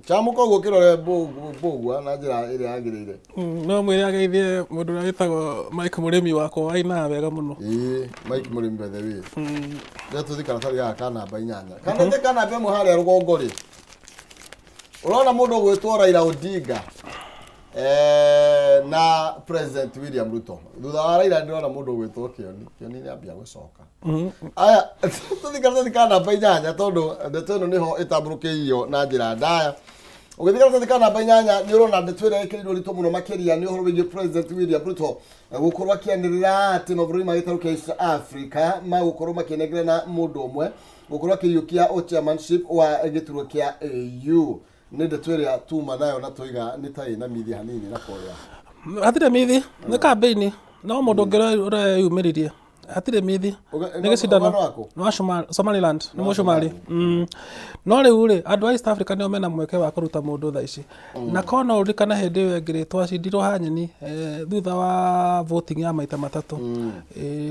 S2: Chamũ koguo kĩrore mbũgua na njĩra ĩrĩa yagĩrĩire.
S3: No mwĩre ageithie mũndũ ũrĩa wĩtagwo Mike Mũrĩmi wakwa wainaga wega mũno.
S2: Ĩĩ Mike Mũrĩmi by the way. Rĩu tũthiĩ karatathi gaka ka namba 8. Karatathi ka namba 1 harĩa rũgongo rĩ. Ũrona mũndũ ũgwĩtwo Raila Odinga na President William Ruto. Thutha wa Raila ndĩrona mũndũ ũgwĩtwo Kĩoni. Kĩoni nĩ ambia gũcoka. Aya, tũthiĩ karatathi ka namba 8 tondũ ndeto ĩno nĩho ĩtambũrũkĩirio na njĩra ndaya. Ũgĩthiĩ karatathi ka namba 8 nĩ ũrona ndeto ĩrĩa ĩkĩrĩirwo ũritũ mũno makĩria nĩ ũhoro wĩgiĩ President William Ruto gũkorwo akĩanĩrĩra atĩ mabũrũri ma gĩtarũ kĩa East Africa magũkorwo makĩnengerana mũndũ ũmwe gũkorwo akĩiyũkia chairmanship wa gĩturwa kĩa AU. Nĩ ndeto ĩrĩa tuma nayo na tũiga nĩ ta ĩna mithi hanini na kũrĩa.
S3: Hatirĩ mithi, nĩ kambĩini no mũndũ ũngĩ ũreyumĩririe hatirĩ mithi. Nĩ gĩcindano
S2: Ũgano waku?
S3: Nĩ wa Somaliland, nĩ Mũcomali. No rĩu rĩ, andũ a East Africa nĩo mena mweke wa kũruta mũndũ thaa ici. Na korwo no ũririkane hĩndĩ ĩyo ĩngĩ rĩ, twacindirwo hanyeni thutha wa voting ya maita matatũ.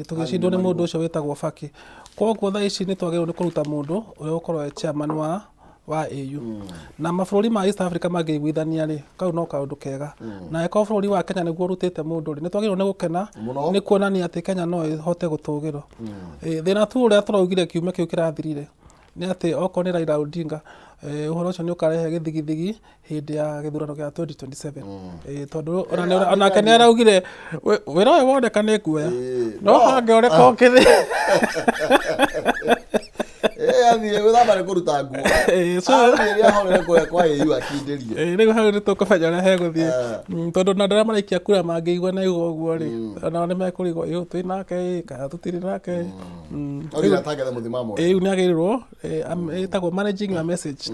S3: Tũgĩcindwo nĩ mũndũ ũcio wĩtagwo Faki. Koguo thaa ici nĩ twagĩrĩirwo nĩ kũruta mũndũ ũrĩa ũgũkorwo e chairman wa Wa AU na mabũrũri ma East Africa mangĩiguithania rĩ, kau no kaũndũ kega. Na angĩkorwo bũrũri wa Kenya nĩguo ũrutĩte mũndũ rĩ, nĩ twagĩrĩirwo nĩ gũkena.
S2: Mũno.
S3: Nĩ kuonania atĩ Kenya no ĩhote gũtũgĩrwo. Thĩna tu ũrĩa tũraugire kiumia kĩu kĩrathirire nĩ atĩ okorwo nĩ Raila Odinga, ũhoro ũcio nĩ ũkarehe gĩthigithigi hĩndĩ ya gĩthurano kĩa 2027. Tondũ ona onake nĩ araugire wĩra ũyũ woneka nĩ nguoya, no hangĩoneka ũkĩthĩ.
S2: Athiĩ gwĩthamba nĩ kũruta nguo.
S3: So
S2: athiĩ rĩa horere kũrĩa kwa AU akindĩrie.
S3: Rĩu hau nĩ tũkũmenya ũrĩa hegũthiĩ. Tondũ na andũ arĩa maraikia kura mangĩigua na igua ũguo rĩ, onao nĩ mekũrigwo ĩ twĩ nake ĩ kana tũtirĩ nake ĩ.
S2: No nginya atangathe mũthima mwega.
S3: Rĩu nĩ agĩrĩrwo ĩtagwo managing your message.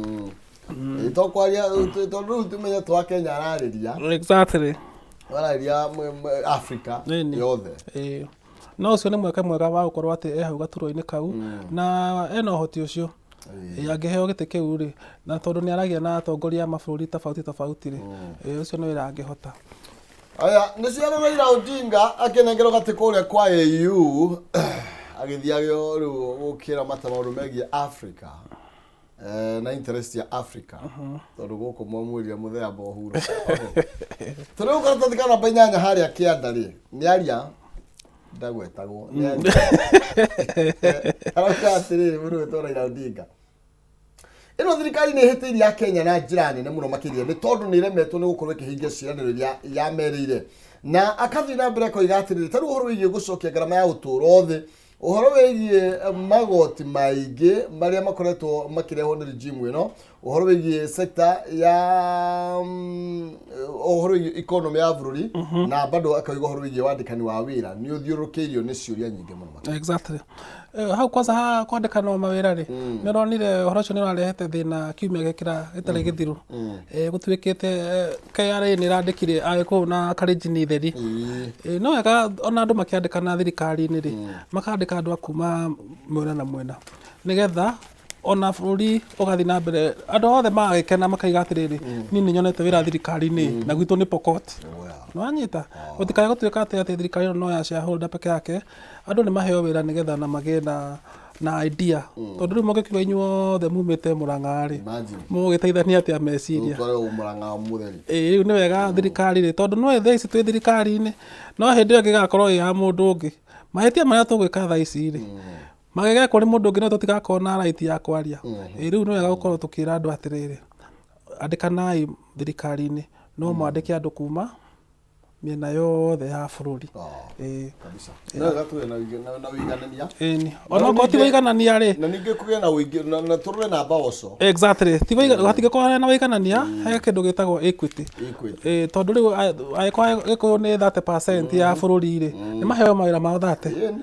S2: To kwaria tondũ rĩu tũmenye twa Kenya ararĩria. Ararĩria Africa yothe.
S3: No ũcio nĩ mweke mwega wa gũkorwo atĩ e hau gaturwa-inĩ kau na ena ũhoti ũcio. Angĩheo gĩtĩ kĩu rĩ, na tondũ nĩ aragia na atongoria a mabũrũri tofauti tofauti rĩ, ũcio nĩ wĩra angĩhota.
S2: Aya, nĩ ciana Raila Odinga akĩnengerwo gatĩ kũrĩa kwa AU agĩthiĩ agĩo rĩu gũkĩramata maũndũ megiĩ Africa na interest ya Africa tondũ gũkũ mwamwĩrire mũthemba ũhurũka. Tũrĩ karatathi ka namba 8 harĩa kĩanda rĩ, nĩ aria ndagwetagwo nĩ aria arauga atĩrĩrĩ mũndũ wĩtwo Raila Odinga, ĩno thirikari nĩ ĩhĩtĩirie ya Kenya na njĩra nene mũno makĩria nĩ tondũ nĩ ĩremetwo nĩ gũkorwo ĩkĩhingia ciĩranĩro iria yamerĩire, na akathiĩ na mbere akoiga atĩrĩrĩ, ta rĩu ũhoro wĩgiĩ gũcokia ngarama ya ũtũũro thĩ, ũhoro wĩgiĩ magoti maingĩ marĩa makoretwo makĩrehwo nĩ regime ĩno, ũhoro wĩgiĩ sector ya ũhoro wĩgiĩ economy ya bũrũri, na bado akauga ũhoro wĩgiĩ wandĩkani wa wĩra nĩ ũthiũrũrũkĩirio nĩ ciũria nyingĩ mũno makĩria.
S3: Exactly. Hau kwanza ha kwandĩkanwo mawĩra rĩ, nĩ ũronire ũhoro ũcio nĩ ũrarehete thĩna kiumia gĩkĩra gĩtarĩ gĩthiru. Gũtuĩkĩte KRA nĩ ĩrandĩkire Agĩkũyũ na Kalenjin theri. No wega ona andũ makĩandĩkana thirikari-inĩ rĩ, makandĩka andũ a kuma mwena na mwena nĩgetha ona bũrũri ũgathiĩ na mbere, andũ othe magagĩkena makaiga atĩrĩrĩ, niĩ nĩ nyonete wĩra thirikari-inĩ na gwitũ nĩ Pokot. Nĩ wanyita? Gũtikae gũtuĩka atĩ thirikari ĩno no ya shareholder peke yake, andũ nĩ maheo wĩra nĩgetha na magĩe na idea, tondũ rĩu mũngĩkiuga inyuothe mumĩte Mũrang'a rĩ,
S2: Imagine.
S3: mũgũgĩteithania atĩa meciria?
S2: Tũtware Mũrang'a mũtheri.
S3: Ĩĩ, rĩu nĩ wega thirikari rĩ, tondũ no thaa ici twĩ thirikari-inĩ, no hĩndĩ ĩyo ĩngĩgakorwo ĩ ya mũndũ ũngĩ, mahĩtia marĩa tũgwĩka thaa ici rĩ, magĩgekwo nĩ mũndũ ũngĩ no tũtigakorwo na right ya kwaria. Ĩĩ, rĩu nĩ wega gũkorwo tũkĩra andũ atĩrĩrĩ, andĩkanai thirikari-inĩ, no mwandĩke andũ kuma mĩena yothe ya bũrũri. Ĩĩ.
S2: Kabisa. No wega tũgĩe na ũiganania.
S3: Ĩni. Ona okorwo ti wũiganania rĩ,
S2: na ningĩ kũgĩe na ũingĩ na tũrore na mbaoco.
S3: Exactly. Ti hatingĩkorwo hena wũiganania, he kĩndũ gĩtagwo equity.
S2: Equity.
S3: Ĩĩ, tondũ rĩu angĩkorwo Gĩkũyũ nĩ 30% ya bũrũri rĩ, nĩ maheo mawĩra mao 30.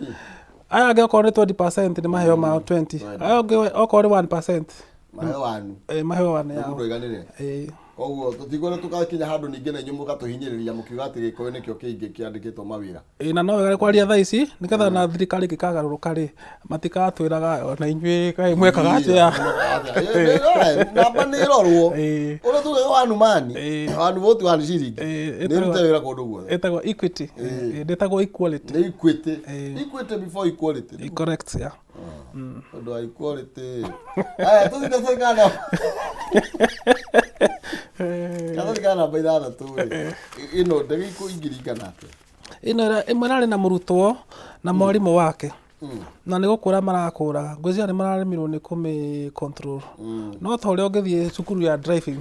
S3: Aya angĩ okorwo nĩ 20% nĩ maheo mao 20. Aya angĩ okorwo nĩ 1%
S2: Maheo wanu.
S3: Ĩĩ, maheo one yao.
S2: Mũndũ aiganĩre.
S3: Ĩĩ.
S2: Koguo tũtikwenda tũgakinya handũ ningĩ na inyuĩ mũgatũhinyĩrĩria mũkiuga atĩ Gĩkũyũ nĩkĩo kĩingĩ kĩandĩkĩtwo mawĩra.
S3: Ĩĩ, na no wega kwaria thaa ici nĩgetha na thirikari ĩngĩkagarũrũka rĩ, matigatwĩraga ona inyuĩ kaĩ mwekaga atĩa.
S2: Namba nĩ ĩrorwo.
S3: Ĩĩ.
S2: Ũrĩa tugaga one man, one vote, one shilling.
S3: Ĩĩ,
S2: Nĩ ĩrute wĩra kũndũ guothe.
S3: Ĩtagwo equity. Ĩĩ, ndĩtagwo equality.
S2: Nĩ equity. Equity before equality.
S3: Correct, yeah.
S2: Ũndũ wa equality. Aya, tũthiĩ karatathi karatathi ka namba 6 rĩ. Ĩno ndege ingĩringana atĩa?
S3: Ĩno ĩmwe ĩrarĩ na mũrutwo na mwarimũ wake, na nĩ gũkũra marakũraga, ngwĩciria nĩ mararemirwo nĩ kũmĩ control. No ta ũrĩa ũngĩthiĩ cukuru ya driving,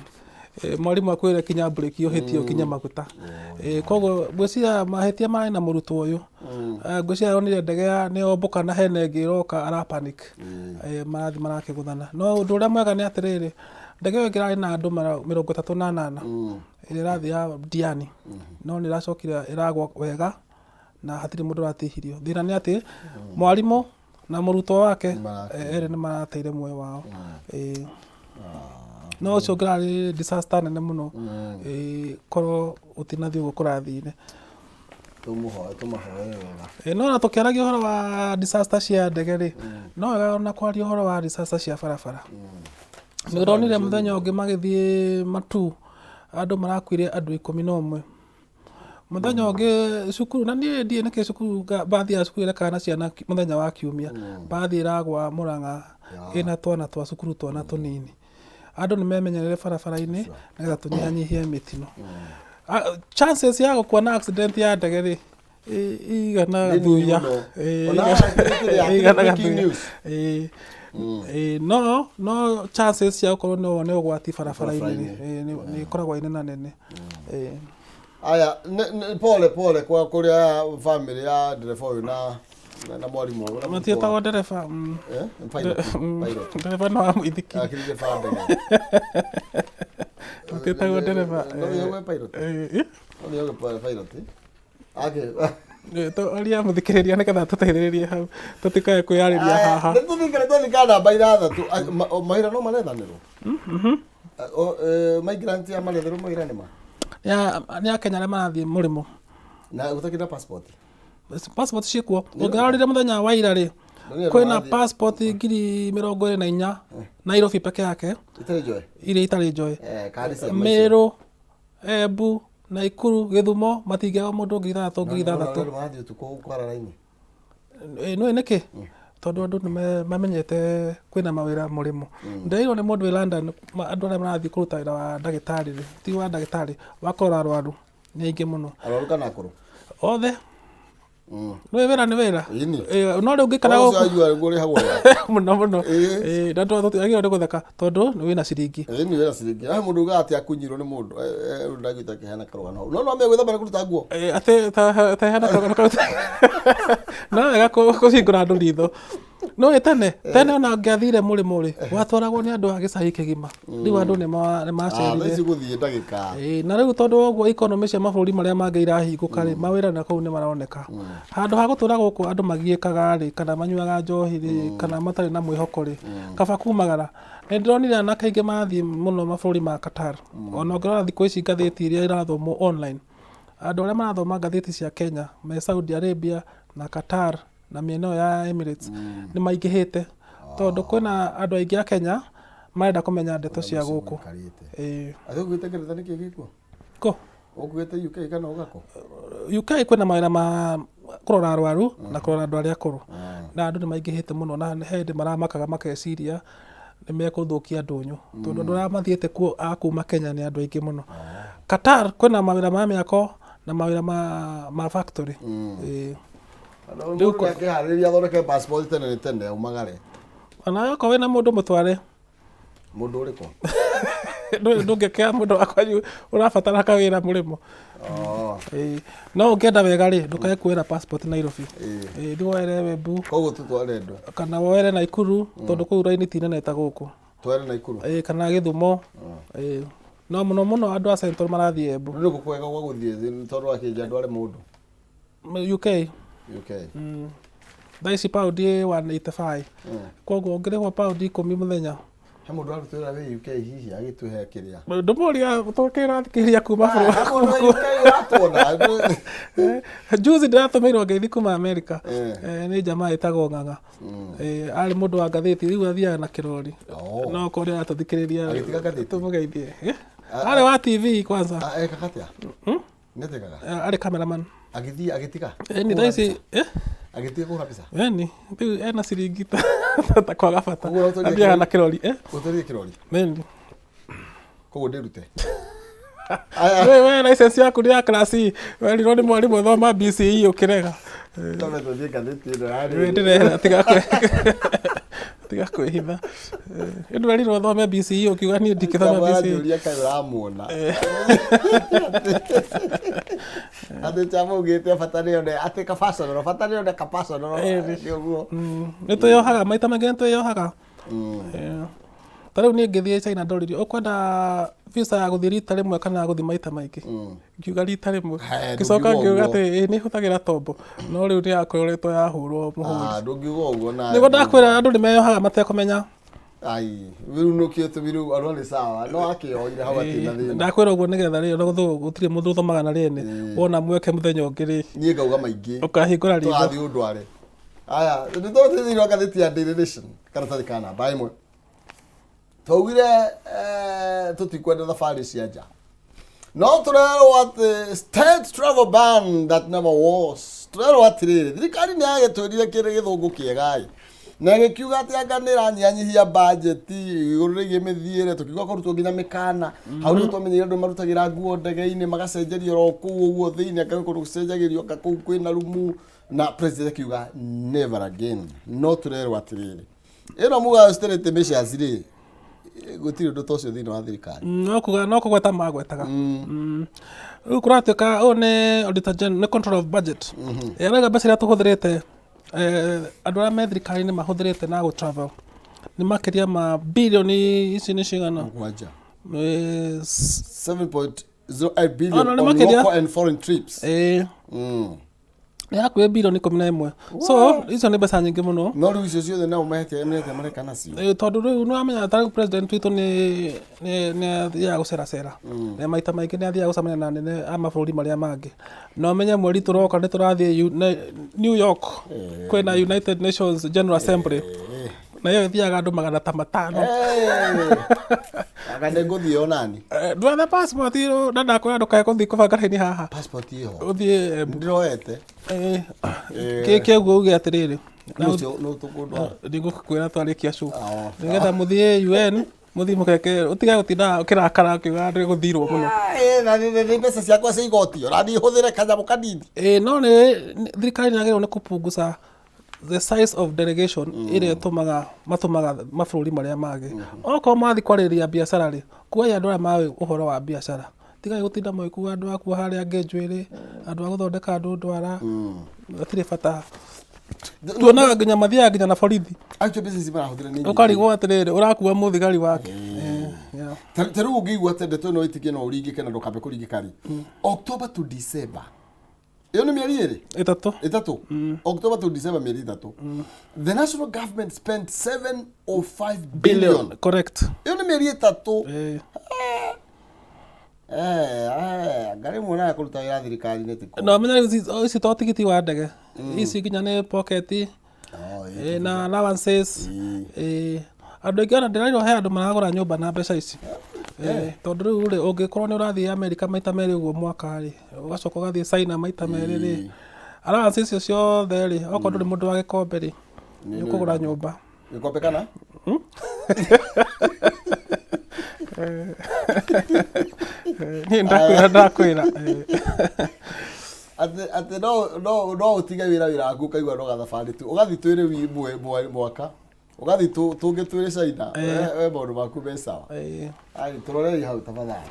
S3: mwarimũ akwĩre kinya breki ũhĩtie ũkinye maguta. Koguo ngwĩciria mahĩtia mararĩ na mũrutwo ũyũ. Ngwĩciria onire ndege nĩ yombũka na hena ĩngĩ ĩroka ara panic. Marathiĩ marakĩgũthana. No ũndũ ũrĩa mwega nĩ atĩrĩrĩ, ndege ĩyo ĩngĩ ĩrarĩ na andũ 38 ĩrĩa ĩrathiĩ ya Diani, no nĩ ĩracokire ĩragwa wega na hatirĩ mũndũ ũratihirio. Thĩna nĩ atĩ mwarimũ na mũrutwo wake erĩ nĩ marateire muoyo wao. Ĩĩ. No ũcio ũngĩrarĩ disaster nene mũno, ĩĩ, korwo gũtinathiĩ ũguo kũrathire.
S2: Tũmũhoe, tũmahoere wega.
S3: Ĩĩ, no ona tũkĩaragia ũhoro wa disaster cia ndege rĩ, no wega ona kwaria ũhoro wa disaster cia barabara. Nĩ ũronire mũthenya ũngĩ magĩthiĩ Matu, andũ marakuire andũ 11. Mũthenya ũngĩ cukuru, na niĩ ndiũĩ nĩkĩ cukuru mbathi ya cukuru ĩrekaga na ciana mũthenya wa kiumia, mbathi ĩragwa Mũrang'a ĩna twana twa cukuru, twana tũnini. Andũ nĩ memenyerere barabara-inĩ nĩgetha tũnyihanyihie mĩtino. Chances ya gũkua na accident ya ndege rĩ, igana
S2: Nĩ nini
S3: gathuya.
S2: mũno.
S3: Ĩ,
S2: Ona kĩrĩa,
S3: igana
S2: breaking
S3: gathuya.
S2: news.
S3: Ĩ, no chances cia gũkorwo no wone ũgwati barabara-inĩ rĩ,
S2: Barabara-inĩ.
S3: ĩ, nĩ ĩkoragwo ĩ nena nene. Ĩ.
S2: Aya, pole pole kwa kuria family ya ndereba ũyũ na mwarimũ ũyũ, na mũrutwo.
S3: Matiĩtagwo ndereba.
S2: Eh, pilot, pilot.
S3: Ndereba no wa mũithikiri.
S2: Akiri ndereba ndege.
S3: Matiĩtagwo ndereba.
S2: No nĩwe pilot. No nĩwe pilot. Ake.
S3: Oria mũthikĩrĩria nĩgetha tũteithĩrĩrie hau tũtikae kwĩyarĩria haha.
S2: Nĩ tũthikĩre twathika namba ithathatũ. Mawĩra no marethanĩrwo. Migrant ya maretherwo mawĩra nĩ ma.
S3: Nĩ Akenya arĩa marathiĩ mũrĩmo.
S2: Na gũtakĩrĩ na passport.
S3: Passport ciĩkuo. Ũngĩrorire mũthenya wa ira rĩ,
S2: Nĩ andũ
S3: kwĩna
S2: marathiĩ-
S3: passport 24,000 Nairobi peke yake
S2: Itarĩ njoe.
S3: iria itarĩ njoe.
S2: Kandi cia
S3: Meru, Embu, Naikuru, Gĩthumo matingĩaga mũndũ 6,000 6,000.
S2: Andũ marathiĩ ũtukũ kwara raini.
S3: Nĩũĩ nĩkĩ? Tondũ andũ nĩ mamenyete kwĩna mawĩra mũrĩmo. Ndĩreirwo nĩ mũndũ wĩ London, andũ arĩa marathiĩ kũruta wĩra wa ndagĩtarĩ rĩ, ti wa ndagĩtarĩ, wa kũrora arwaru nĩ aingĩ mũno.
S2: Arwaru kana akũrũ?
S3: Othe. Nĩũĩ wĩra nĩ wĩra.
S2: Ĩni.
S3: No rĩu ũngĩikara
S2: Ũcio
S3: gũkũ
S2: aigua nĩguo ũrĩhagwo wega.
S3: mũno mũno. Na tũtiagĩrĩirwo nĩ gũtheka tondũ nĩ wĩna ciringi.
S2: Ĩni wĩna ciringi. He mũndũ ugaga atĩ akunyirwo nĩ mũndũ. Rĩu ndagĩte akĩheana karũgano hau. No no gwĩthamba na kũruta nguo.
S3: Atĩ ta hena karũgano kau. No wega kũhingũra andũ ritho. No ĩ tene, tene ona ũngĩathire mũrĩmo rĩ, watwaragwo nĩ andũ a gĩcagi kĩgima. Rĩu andũ nĩ
S2: Thaa
S3: macerire.
S2: ici gũthiĩ ndagĩka.
S3: Na rĩu tondũ wa ũguo economy cia mabũrũri marĩa mangĩ irahingũka rĩ, mawĩra na kũu nĩ maroneka. Handũ ha gũtũra gũkũ andũ magiĩkaga rĩ, kana manyuaga njohi rĩ, kana matarĩ na mwĩhoko rĩ, kaba kumagara. Nĩ ndĩronire anake aingĩ mathiĩ mũno mabũrũri ma Qatar. Ona ũngĩrora thikũ ici ngathĩti iria irathomwo online, andũ arĩa marathoma ngathĩti cia Kenya me Saudi Arabia na Qatar na mĩena ĩyo ya Emirates nĩ maingĩhĩte tondũ kwĩna andũ aingĩ a Kenya marenda kũmenya ndeto cia gũkũ.
S2: Maikarĩte.
S3: Ĩĩ.
S2: Atĩ ũkuĩte Ngeretha nĩkĩ gĩkuo?
S3: Kũ?
S2: Ũkuĩte UK kana ũgakũ?
S3: UK kwĩna mawĩra ma kũrora arwaru na kũrora andũ arĩa akũrũ na andũ nĩ maingĩhĩte mũno na he hĩndĩ maramakaga makeciria nĩ mekũthũkia ndũnyũ tondũ andũ arĩa mathiĩte kuo a kuma Kenya nĩ andũ aingĩ mũno. Qatar kwĩna mawĩra ma mĩako na mawĩra ma factory. Ĩĩ.
S2: Rĩu akĩharĩrĩria athondeke passport tene nĩ tene aumagare.
S3: Ona okorwo wĩna mũndũ mũtware.
S2: Mũndũ ũrĩkũ?
S3: Ndũngĩkea mũndũ wa kwanyu ũrabatara kawĩra mũrĩmo. Ĩĩ. No ũngĩenda wega rĩ, ndũkae kuoera passport Nairobi. Ĩĩ, thiĩ woere Embu.
S2: Koguo tũtware andũ.
S3: Kana woere Naikuru tondũ kũu raini ti nene ta gũkũ.
S2: Tware Naikuru.
S3: Ĩĩ, kana Gĩthumo. Ĩĩ. No mũno mũno andũ a Central marathiĩ Embu.
S2: Nĩ kũ kwega gwa gũthiĩ tondũ akĩnja ndware mũndũ?
S3: UK.
S2: UK.
S3: Thaa ici pound ĩ 185. Koguo ũngĩrĩhwo pound 10 mũthenya.
S2: He mũndũ arutĩra wĩ UK hihi agĩtũhe kĩrĩa.
S3: Ndũmũria tũkĩrathikĩrĩria kuma
S2: He mũndũ wĩ UK ũratuona.
S3: Juzi ndĩratũmĩirwo ngeithi kuma America.
S2: Eh.
S3: Nĩ jamaa ĩtagwo Ng'ang'a. Arĩ mũndũ wa ngathĩti rĩu athiaga na kĩrori. No okorwo nĩ aratũthikĩrĩria
S2: Agĩtiga ngathĩti?
S3: tũmũgeithie. Arĩ wa TV kwanza.
S2: Ekaga atĩa? Nĩ atĩkaga?
S3: Arĩ cameraman.
S2: Agĩthiĩ agĩtiga?
S3: Ĩni thaa ici
S2: Agĩtiga kũhũra mbica?
S3: Ĩni rĩu ena ciringi ta kwaga bata.
S2: Koguo ũtwarire
S3: Athiaga na kĩrori.
S2: Ũtwarire kĩrori?
S3: Ĩni.
S2: Koguo ndĩrute.
S3: We license yaku nĩ ya class C. Werirwo nĩ mwarimũ thoma BCE ũkĩrega.
S2: Tondũ tũthiĩ ngathĩti ĩno ya
S3: Rĩu
S2: rĩrĩ.
S3: ndĩrehera tiga kwĩhitha. Ĩndũ werirwo ũthome BCE ũkiuga niĩ ndingĩthoma BCE.
S2: Aranjũria kaĩ ũramuona. Atĩ chama ugĩte bata nĩ one atĩ kabaconoro bata nĩ one kabaconoro nĩ ũguo.
S3: Nĩ twĩyohaga maita maingĩ nĩ twĩyohaga. Ta rĩu niĩ ngĩthiĩ China ndoririo ũkwenda visa ya gũthiĩ rita rĩmwe kana ya gũthiĩ maita maingĩ. Ngiuga rita rĩmwe.
S2: He,
S3: Ngĩcoka
S2: ndũngiuga
S3: ngiuga
S2: ũguo.
S3: atĩ ĩ nĩ hũthagĩra tombo no rĩu nĩ yakoretwo yahũrwo mũhũri.
S2: Ndũngiuga ũguo na.
S3: Nĩguo ndakwĩra andũ nĩ meyohaga matekũmenya.
S2: Ai, rĩu nũkĩte rĩu andũ nĩ sawa no akĩoire hau atirĩ na thĩna.
S3: Ndakwĩra ũguo nĩgetha rĩ gũtirĩ mũndũ ũthomaga na rĩene. Wona mweke mũthenya ũngĩ rĩ.
S2: Niĩ ngauga maingĩ.
S3: Ũkahingũra ritho.
S2: Tũgathiĩ ũndware. Aya, nĩ tũrathiĩ thĩinĩ wa ngathĩti ya Daily Nation karatathi ka namba ĩmwe. Twaugire tũtikwenda thabarĩ cia nja. No tũrerwo atĩ state travel ban that never was. Tũrerwo atĩrĩrĩ, thirikari nĩ yagĩtwĩrire kĩrĩ gĩthũngũ kĩega ĩ. Na ĩgĩkiuga atĩ anga nĩ ĩranyihanyihia bajeti igũrũ rĩgiĩ mĩthiĩre, tũkiuga kũrutwo nginya mĩkana. Hau nĩho twamenyire andũ marutagĩra nguo ndege-inĩ magacenjerio oro kũu ũguo thĩinĩ, anga gwĩ kũndũ gũcenjagĩrio, anga kũu kwĩna rumu, na president akiuga never again. No tũrerwo atĩrĩrĩ, ĩno muga austerity measures rĩ, gũtirĩ ũndũ ta ũcio thĩinĩ wa thirikari.
S3: No kuga no kũgweta magwetaga. Rĩu kũratuĩka ũyũ nĩ auditor general, nĩ control of budget. Arauga mbeca iria tũhũthĩrĩte, andũ arĩa me thirikari-inĩ mahũthĩrĩte na gũ travel nĩ makĩria ma birioni ici nĩ cigana?
S2: Mũgwanja.
S3: 7
S2: 7.08 billion
S3: Oh, no, nĩ
S2: on
S3: makĩria.
S2: local and foreign trips.
S3: Nĩ hakuhĩ birioni 11, so icio nĩ mbeca nyingĩ mũno.
S2: No rĩu icio ciothe nao mehete mehete mareka nacio.
S3: Tondũ rĩu nĩ wamenya ta rĩu president witũ nĩ athiaga gũceracera na maita maingĩ nĩ athiaga gũcemania na anene a mabũrũri marĩa mangĩ, na ũmenye mweri tũroka nĩ tũrathiĩ New York, kwĩna United Nations General Assembly, na ĩyo ĩthiaga andũ 500.
S2: Anga nĩ ngũthiĩ onani.
S3: Ndwethe passport na ndakwĩra ndũkae gũthiĩ kũbanga raini haha.
S2: Passport ĩho.
S3: Ũthiĩ
S2: Ndĩroete.
S3: Kĩ kĩoguo uge atĩrĩrĩ
S2: Nĩ ũcio nĩ tũkũndwara.
S3: Ndigũkwĩra twarĩkia show,
S2: Oh.
S3: nĩgetha mũthiĩ UN, mũthiĩ mũkeke, ũtige gũtinda ũkĩrakara ũkiuga nĩ gũthirwo mũno.
S2: Na nĩ mbeca ciakwa cia igoti ũrathiĩ hũthĩre kanyamũ kanini.
S3: Ĩ, no nĩ thirikari nĩ yagĩrĩirwo nĩ kũpunguza the size of delegation ĩrĩa ĩtũmaga matũmaga mabũrũri marĩa mangĩ. Okorwo mathiĩ kwarĩrĩria biacara rĩ, kuai andũ arĩa mawĩ ũhoro wa biacara, tigai gũtinda mũgĩkua andũ a kuoha arĩa angĩ njuĩrĩ, andũ a gũthondeka andũ ndwara, hatirĩ bata. Tuonaga nginya mathiaga nginya na borithi.
S2: Actually mbeca ici marahũthĩra nĩ nyingĩ.
S3: Ũkarigwo atĩrĩrĩ, ũrakua mũthigari wake. Yeah.
S2: Ta rĩu ũngĩigua atĩ ndeto ĩno ĩtĩkie no ũringĩke na ndũkambe kũringĩka rĩ, October to December, ĩyo nĩ mĩeri ĩrĩ.
S3: Ĩtatũ.
S2: Ĩtatũ. October to December, mĩeri 3, the national government spent 705 billion.
S3: Correct.
S2: Ĩyo nĩ mĩeri 3. Ngarĩ muonaga kũruta wĩra thirikari-inĩ ti kũũru.
S3: Na ũmenye rĩu ici to tigiti wa ndege, ici nginya nĩ pocket
S2: Oh, ĩ,
S3: na allowances. Andũ aingĩ ona ndĩrairwo he andũ maragũra nyũmba na mbeca ici. Tondũ rĩu rĩ, ũngĩkorwo nĩ ũrathiĩ Amerika maita merĩ ũguo mwaka rĩ, ũgacoka ũgathiĩ China maita merĩ rĩ, allowance icio ciothe rĩ, okorwo ndũrĩ mũndũ wa gĩkombe rĩ, nĩ ũkũgũra nyũmba.
S2: Gĩkombe kana?
S3: Niĩ ndakwĩra.
S2: Atĩ no ũtige wĩra waku ũkaigua no gathabarĩ tu ũgathiĩ twĩrĩ mwaka ũgathiĩ tũngĩ twĩrĩ China, we maũndũ maku me sawa. Ai, tũrorei hau tafadhali.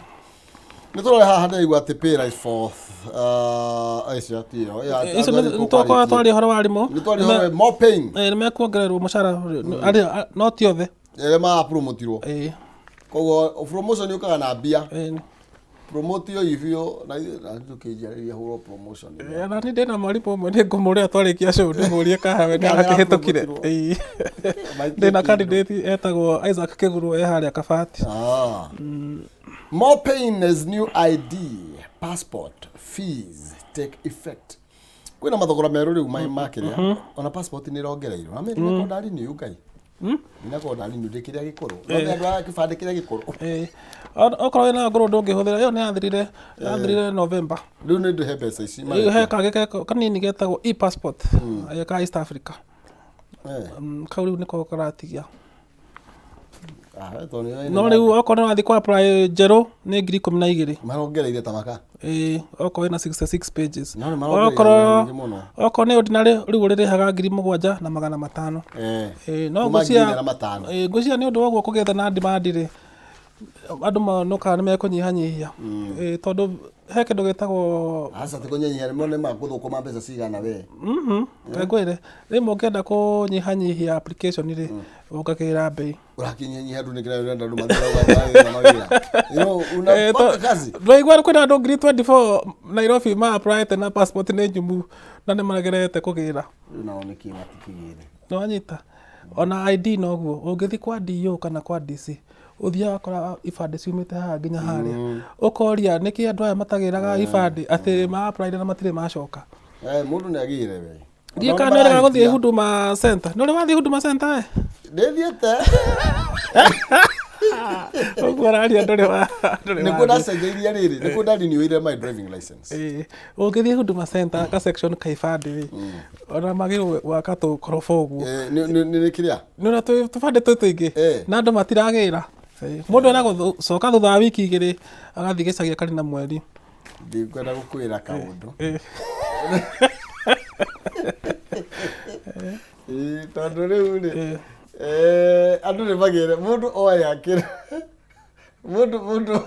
S2: Nĩ tũrore haha, ndĩraigua atĩ pay rise for icio ti ĩyo.
S3: Icio nĩ twakorwo twaria ũhoro wa arimũ.
S2: Nĩ twaria ũhoro wa more pain.
S3: Nĩ mekuongererwo mũcara no ti othe.
S2: Arĩa marapromotirwo. Koguo promotion yũkaga na mbia. Promote hivyo na na tũkĩnjarĩria hũrwo promotion.
S3: Na niĩ ndĩna mwarimũ ũmwe, nĩ ngũmũrĩa twarĩkia show ndĩmũrie kaha we nĩ arakĩhĩtũkire.
S2: Arapromotirwo.
S3: Ndĩna candidate etagwo Isaac Kĩgurũ, e harĩa Kabati.
S2: Ah. More pain as new ID, passport, fees take effect. Kwĩna mathogora merũ rĩu makĩrĩa ona passport nĩ ĩrongereirwo na mimi ndinakorwo ndari new ngai, ndinakorwo ndari new ndĩ kĩrĩa gĩkũrũ, no nĩ andũ a kĩbandĩ kĩrĩa gĩkũrũ.
S3: Okorwo wĩna ngũrũ ndũngĩhũthĩra ĩyo, nĩ yathirire November.
S2: Rĩu nĩ ndĩhe mbeca ici.
S3: Rĩu he kangĩ kanini getagwo e-passport, ka East Africa. Kau rĩu nĩko karatigia.
S2: Ah, tondũ nĩ-
S3: No rĩu okorwo nĩ wathiĩ kwa apply njerũ nĩ 12,000.
S2: Marongereire ta maka.
S3: Ĩĩ, okorwo ĩna 66 pages.
S2: No nĩ marongereire
S3: Okorwo
S2: nyingĩ mũno.
S3: Okorwo nĩ ordinary, rĩu ũrĩrĩhaga 7500. Ĩĩ, no
S2: Kuma
S3: ngwĩciria
S2: 4,500.
S3: Ĩĩ, ngwĩciria nĩ ũndũ wa ũguo kũgĩte na demand rĩ, andũ monokaga nĩ mekũnyihanyihia. Ĩĩ, tondũ he kĩndũ gĩtagwo
S2: Aca, ti kũnyihanyihia, nĩ makũthũkũma mbeca cigana we.
S3: Ngwĩre rĩmwe ũngĩenda kũnyihanyihia application rĩ, wongagĩrĩra mbei.
S2: Ũrakinyihanyihia andũ nĩkĩra? Ũrenda andũ mathiĩ mawĩra, you know, unapata kazi.
S3: Ndwaigua kwĩna andũ 24,000 Nairobi ma applyte na passport nĩ nyumu na nĩ maregerete kũgĩra.
S2: Rĩu nao nĩkĩ matikĩgĩre?
S3: Nĩwanyita, ona ID noguo ũngĩthiĩ kwa DO kana kwa DC, ũthiaga ũgakora ibandĩ ciumĩte haha nginya harĩa, ũkoria nĩkĩ andũ aya matagĩraga ibandĩ atĩ ma apply na matirĩ macoka.
S2: Eh, mũndũ nĩ agĩre we.
S3: Ndiĩ kana nĩ ũrega gũthiĩ Huduma Center, nĩ ũrĩ wathiĩ Huduma Center we?
S2: Ndĩthiĩte.
S3: Ũguo ũraria ndũrĩ wa ndũrĩ
S2: Nĩkuo
S3: wa
S2: ndacenjeirie rĩrĩ, nĩkuo ndarinĩire my driving license.
S3: Ĩĩ, ũngĩthiĩ Huduma Center ka section ka ibandĩ rĩ, ona magĩrĩirwo gwaka tũkoroba ũguo.
S2: Eh, nĩ kĩrĩa
S3: Nĩ ũrĩa tũbandĩ twĩ tũingĩ
S2: Eh.
S3: na andũ matiragĩra. Ĩĩ, mũndũ ena gũcoka thutha wa wiki 2 agathiĩ gĩcagi akarĩ na mweri.
S2: Ndikwenda gũkwĩra kaũndũ.
S3: Ĩĩ.
S2: Ĩĩ, tondũ rĩu rĩ
S3: Ĩĩ.
S2: eh, andũ nĩ magĩre mũndũ oya kĩrĩa mũndũ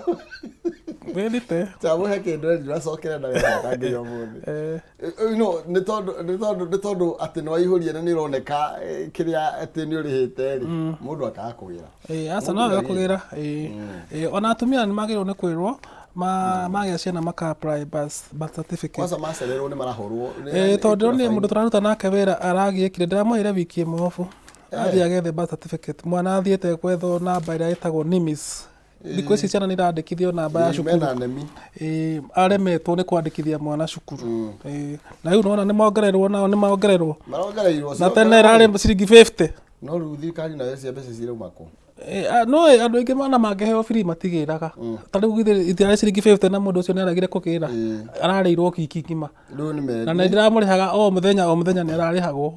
S3: Wĩrute.
S2: Chamũhe kĩndũ erirwo acokere na wega nginya ũmũthĩ.
S3: Eh.
S2: You know, nĩ tondũ atĩ nĩ waihũria na nĩ ũroneka kĩrĩa atĩ nĩ ũrĩhĩte rĩ, mũndũ akaga kũgĩra.
S3: Ĩĩ, aca no wega kũgĩra. Ĩĩ. Ĩĩ, ona atumia nĩ magĩrĩirwo nĩ kwĩrwo magĩa ciana maka apply birth certificate.
S2: Kwanza macererwo nĩ marahũrwo.
S3: Ĩĩ, tondũ ndĩronire mũndũ tũraruta nake wĩra aragiĩkire, ndĩramũheire wiki 1 obu athiĩ agethe birth certificate. Mwana athiĩte gwethwo namba ĩrĩa ĩtagwo NIMIS. Thikũ ici ciana nĩ irandĩkithio namba ya cukuru.
S2: Mena nemi.
S3: Ĩĩ, aremetwo nĩ kwandĩkithia mwana cukuru. Ĩĩ, na rĩu nĩwona nĩ mongererwo, nao nĩ mongererwo.
S2: Marongereirwo.
S3: Na tene ĩrarĩ ciringi 50.
S2: No rĩu thirikari nayo cia mbeca cirauma kũ?
S3: No andũ aingĩ mana mangĩheo free matigĩraga. Ta rĩu githĩ itiarĩ ciringi 50 na mũndũ ũcio nĩ aregire kũgĩra. Ararĩirwo kiki ng'ima.
S2: Rĩu nĩ
S3: Na nĩ ndĩramũrĩhaga o mũthenya o mũthenya nĩ ararĩhagwo.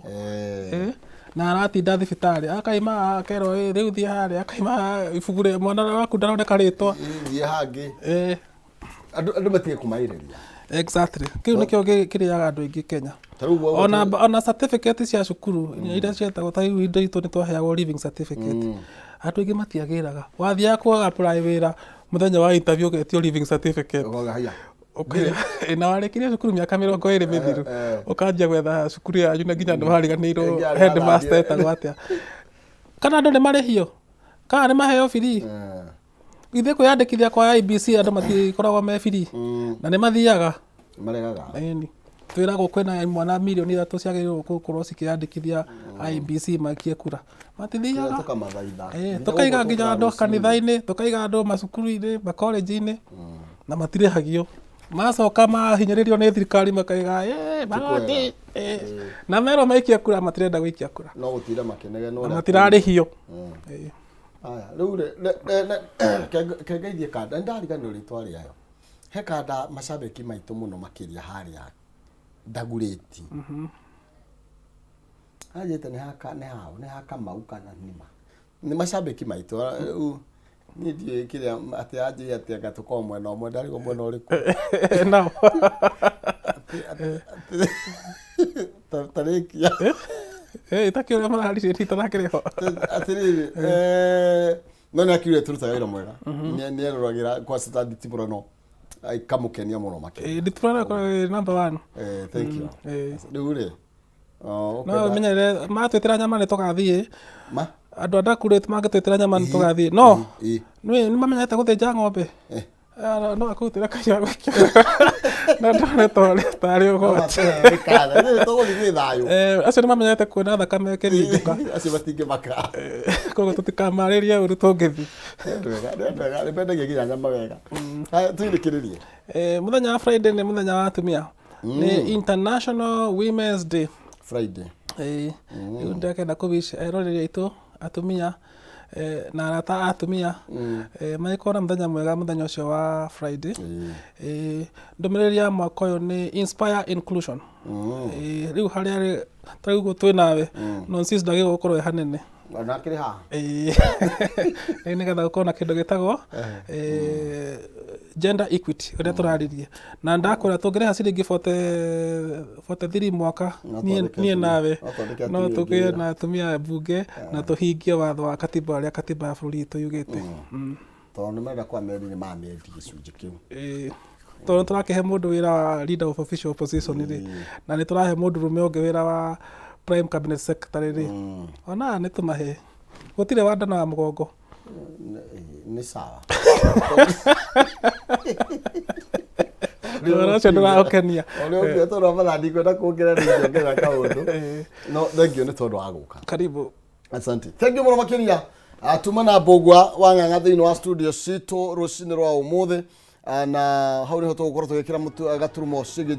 S3: Na aratinda thibitarĩ akaima akerwo, "Ĩ, rĩu thiĩ harĩa," akaima ibuku rĩa mwana waku ndaroneka rĩtwa.
S2: Thiĩ hangĩ. Andũ matige kũmaĩrĩria.
S3: Exactly, kĩu nĩkĩo kĩrĩaga andũ aingĩ Kenya.
S2: Ta rĩu
S3: Ona certificate cia cukuru iria cietagwo, ta rĩu indo itũ nĩ twaheagwo leaving certificate, andũ aingĩ matiagĩraga. Wathiaga kwa apply wĩra, mũthenya wa interview ũgetio leaving certificate.
S2: Ũkauga, "Haya."
S3: Ĩ, na warĩkirie cukuru mĩaka 20 mĩthiru. Ũkanjia gwetha cukuru yanyu na nginya andũ mariganĩirwo
S2: Nginya
S3: headmaster
S2: athamire.
S3: etagwo atĩa, kana andũ nĩ marĩhio kana nĩ maheo free. Ithuĩ kwĩyandĩkithia kwa IEBC andũ matikoragwo me free na nĩ mathiaga.
S2: Maregaga.
S3: Ĩni twĩragwo kwĩna mwana mirioni 3 ciagĩrĩirwo gũkorwo cikĩyandĩkithia IEBC maikie kura, matithiaga.
S2: Tũkamathaitha.
S3: Tũkaiga nginya andũ kanitha-inĩ, tũkaiga andũ macukuru-inĩ, makolenji-inĩ, na matirĩhagio. Macoka mahinyĩrĩrio nĩ thirikari makaiga, "Ĩ, magoti." Na merwo maikie kura matirenda gũikia kura.
S2: No gũtinda makĩnegena
S3: Na
S2: ũrĩa
S3: matirarĩhio.
S2: Aya, rĩu rĩ kengeithie kanda, nĩndariganĩrwo rĩtwa rĩayo. He kanda macambĩki maitũ mũno makĩria harĩa Ndagurĩti. Anjĩte nĩ haka nĩ hao nĩ ha Kamau kana nĩma nĩ macambĩki maitũ. Rĩu niĩ ndiũĩ kĩrĩa atĩ anjĩire atĩ anga tũkorwo mwena ũmwe, ndarigwo mwena ũrĩkũ.
S3: Nao
S2: Tarĩkia.
S3: Ĩtakĩ ũrĩa mararirie itarakĩrĩ ho.
S2: Atĩrĩrĩ, no nĩ akiugire tũrutaga wĩra mwega. Nĩ eroragĩra kwa nditimũrano ikamũkenia mũno makĩria.
S3: Nditimũrano ĩkoragwo ĩ number one.
S2: Thank you. Rĩu rĩ
S3: No ũmenyerere matwĩtĩra nyama nĩ tũgathiĩ.
S2: Ma
S3: Andũ a Ndakure mangĩtwĩtĩra nyama nĩ tũgathiĩ, no nĩ mamenyete gũthĩnja ng'ombe. No akũrutĩra kahiũ gwĩkĩra na ndone tarĩ ũgwati.
S2: Tũgũthiĩ gwĩ thayũ.
S3: Acio nĩ mamenyete kuona thakame ĩkĩringũka.
S2: Acio matingĩmaka.
S3: Koguo tũtikamarĩrie ũru tũngĩthiĩ.
S2: Nĩ wega, nĩ mendagia nginya nyama wega. Haya, twĩrĩkĩrĩrie.
S3: Mũthenya wa Friday nĩ mũthenya wa atumia, nĩ International Women's Day.
S2: Friday.
S3: Ĩĩ, rĩu ndĩrakĩenda kũwish eroreri aitũ atumia na arata a atumia magĩkorwo na mũthenya mwega mũthenya ũcio wa Friday. Ndũmĩrĩri ya mwaka ũyũ nĩ inspire inclusion. Rĩu harĩa ta rĩu ũguo twĩ nawe, nonsense ndagĩrĩirwo gũkorwo ĩ hanene.
S2: Ona akĩrĩ haha.
S3: Ĩĩ, nĩgetha gũkorwo na kĩndũ gĩtagwo gender equity ũrĩa tũraririe, na ndakwĩra tũngĩrĩha ciringi 40 43 mwaka
S2: No
S3: niĩ
S2: twandĩke
S3: niĩ
S2: atumia.
S3: Nawe
S2: No twandĩke
S3: no
S2: atumia
S3: tũgĩe
S2: aingĩ
S3: na atumia mbunge na tũhingie watho wa katiba ũrĩa katiba ya bũrũri witũ yugĩte.
S2: Tondũ nĩ marenda kwa meri nĩ mamendi gĩcunjĩ kĩu.
S3: Ĩĩ. Tondũ nĩ tũrakĩhe mũndũ wĩra wa leader of official opposition rĩ, na nĩ tũrahe mũndũ rũme ũngĩ wĩra wa prime cabinet secretary rĩ, ona nĩ tũmahe gũtirĩ wa nda na wa mũgongo.
S2: Nĩ sawa.
S3: Ũhoro ũcio ndũragũkenia?
S2: Ũrĩa ũngĩ tondũ wa mathaa ndikwenda kuongerera, ndingĩongerera kaũndũ, no thank you nĩ tondũ wa gũka.
S3: Karibu.
S2: Asante, thank you mũno makĩria. Tuma na Mbũgua wa Ng'ang'a thĩinĩ wa studio citũ rũcinĩ rwa ũmũthĩ. Na hau nĩho tũgũkorwo tũgĩkĩra mũtu gaturumo ciĩgiĩ.